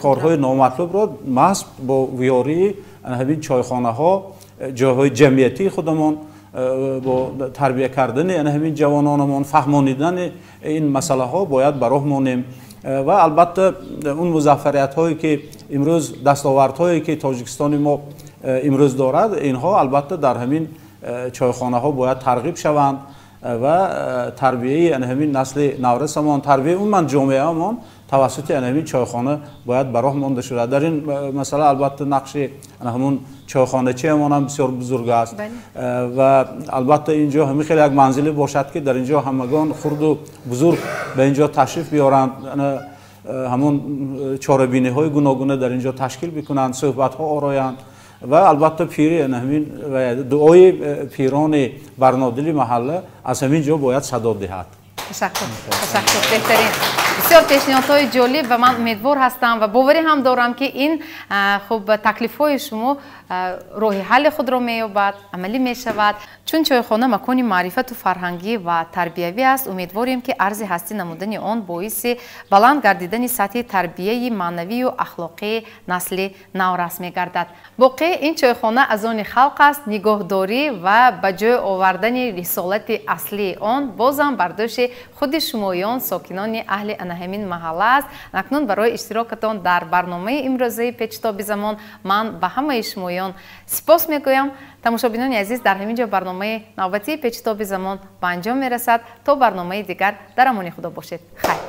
[SPEAKER 2] корҳои номатлубро маҳз бо ёрии ҳамин чойхонаҳо, ҷойҳои ҷамъиятии худамон, бо тарбия кардани ҳамин ҷавононамон, фаҳмонидани ин масъалаҳо бояд ба роҳ монем. Ва албатта он музаффариятҳое, ки имрӯз, дастовардҳое, ки Тоҷикистони мо имрӯз дорад, инҳо албатта дар ҳамин чойхонаҳо бояд тарғиб шаванд ва тарбияи ҳамин насли наврасамон, тарбияи умуман ҷомеаамон тавассути ҳамин чойхона бояд ба роҳ монда шуда. Дар ин масъала албатта нақши ҳамун чойхоначиамон ҳам бисёр бузург аст. Ва албатта ин ҷо ҳамин хеле як манзиле бошад, ки дар ин ҷо ҳамагон хурду бузург ба ин ҷо ташриф биёранд, ҳамон чорабиниҳои гуногуна дар ин ҷо ташкил бикунанд, суҳбатҳо ороянд. Ва албатта пири ҳамин дуои пирони барнодили маҳалла аз ҳамин ҷо бояд садо диҳад.
[SPEAKER 1] Ташаккур, ташаккур, беҳтарин. Бисёр пешниҳодҳои ҷолиб ва ман умедвор ҳастам ва боварӣ ҳам дорам, ки ин хуб таклифҳои шумо роҳи ҳалли худро меёбад, амалӣ мешавад. Чун чойхона макони маърифату фарҳангӣ ва тарбиявӣ аст, умедворем, ки арзи ҳастӣ намудани он боиси баланд гардидани сатҳи тарбияи маънавию ахлоқии насли наврас мегардад. Боқӣ ин чойхона аз они халқ аст, нигоҳдорӣ ва ба ҷой овардани рисолати аслии он бозам бар дӯши худи шумоён, сокинони аҳли анаҳамин маҳалла аст. Акнун барои иштирокатон дар барномаи имрӯзаи Печтоби замон ман ба ҳамаи шумоён сипос мегӯям. Тамошобинони азиз, дар ҳамин ҷо барномаи навбатии Печтоби замон ба анҷом мерасад. То барномаи дигар дар амони Худо бошед. Хайр.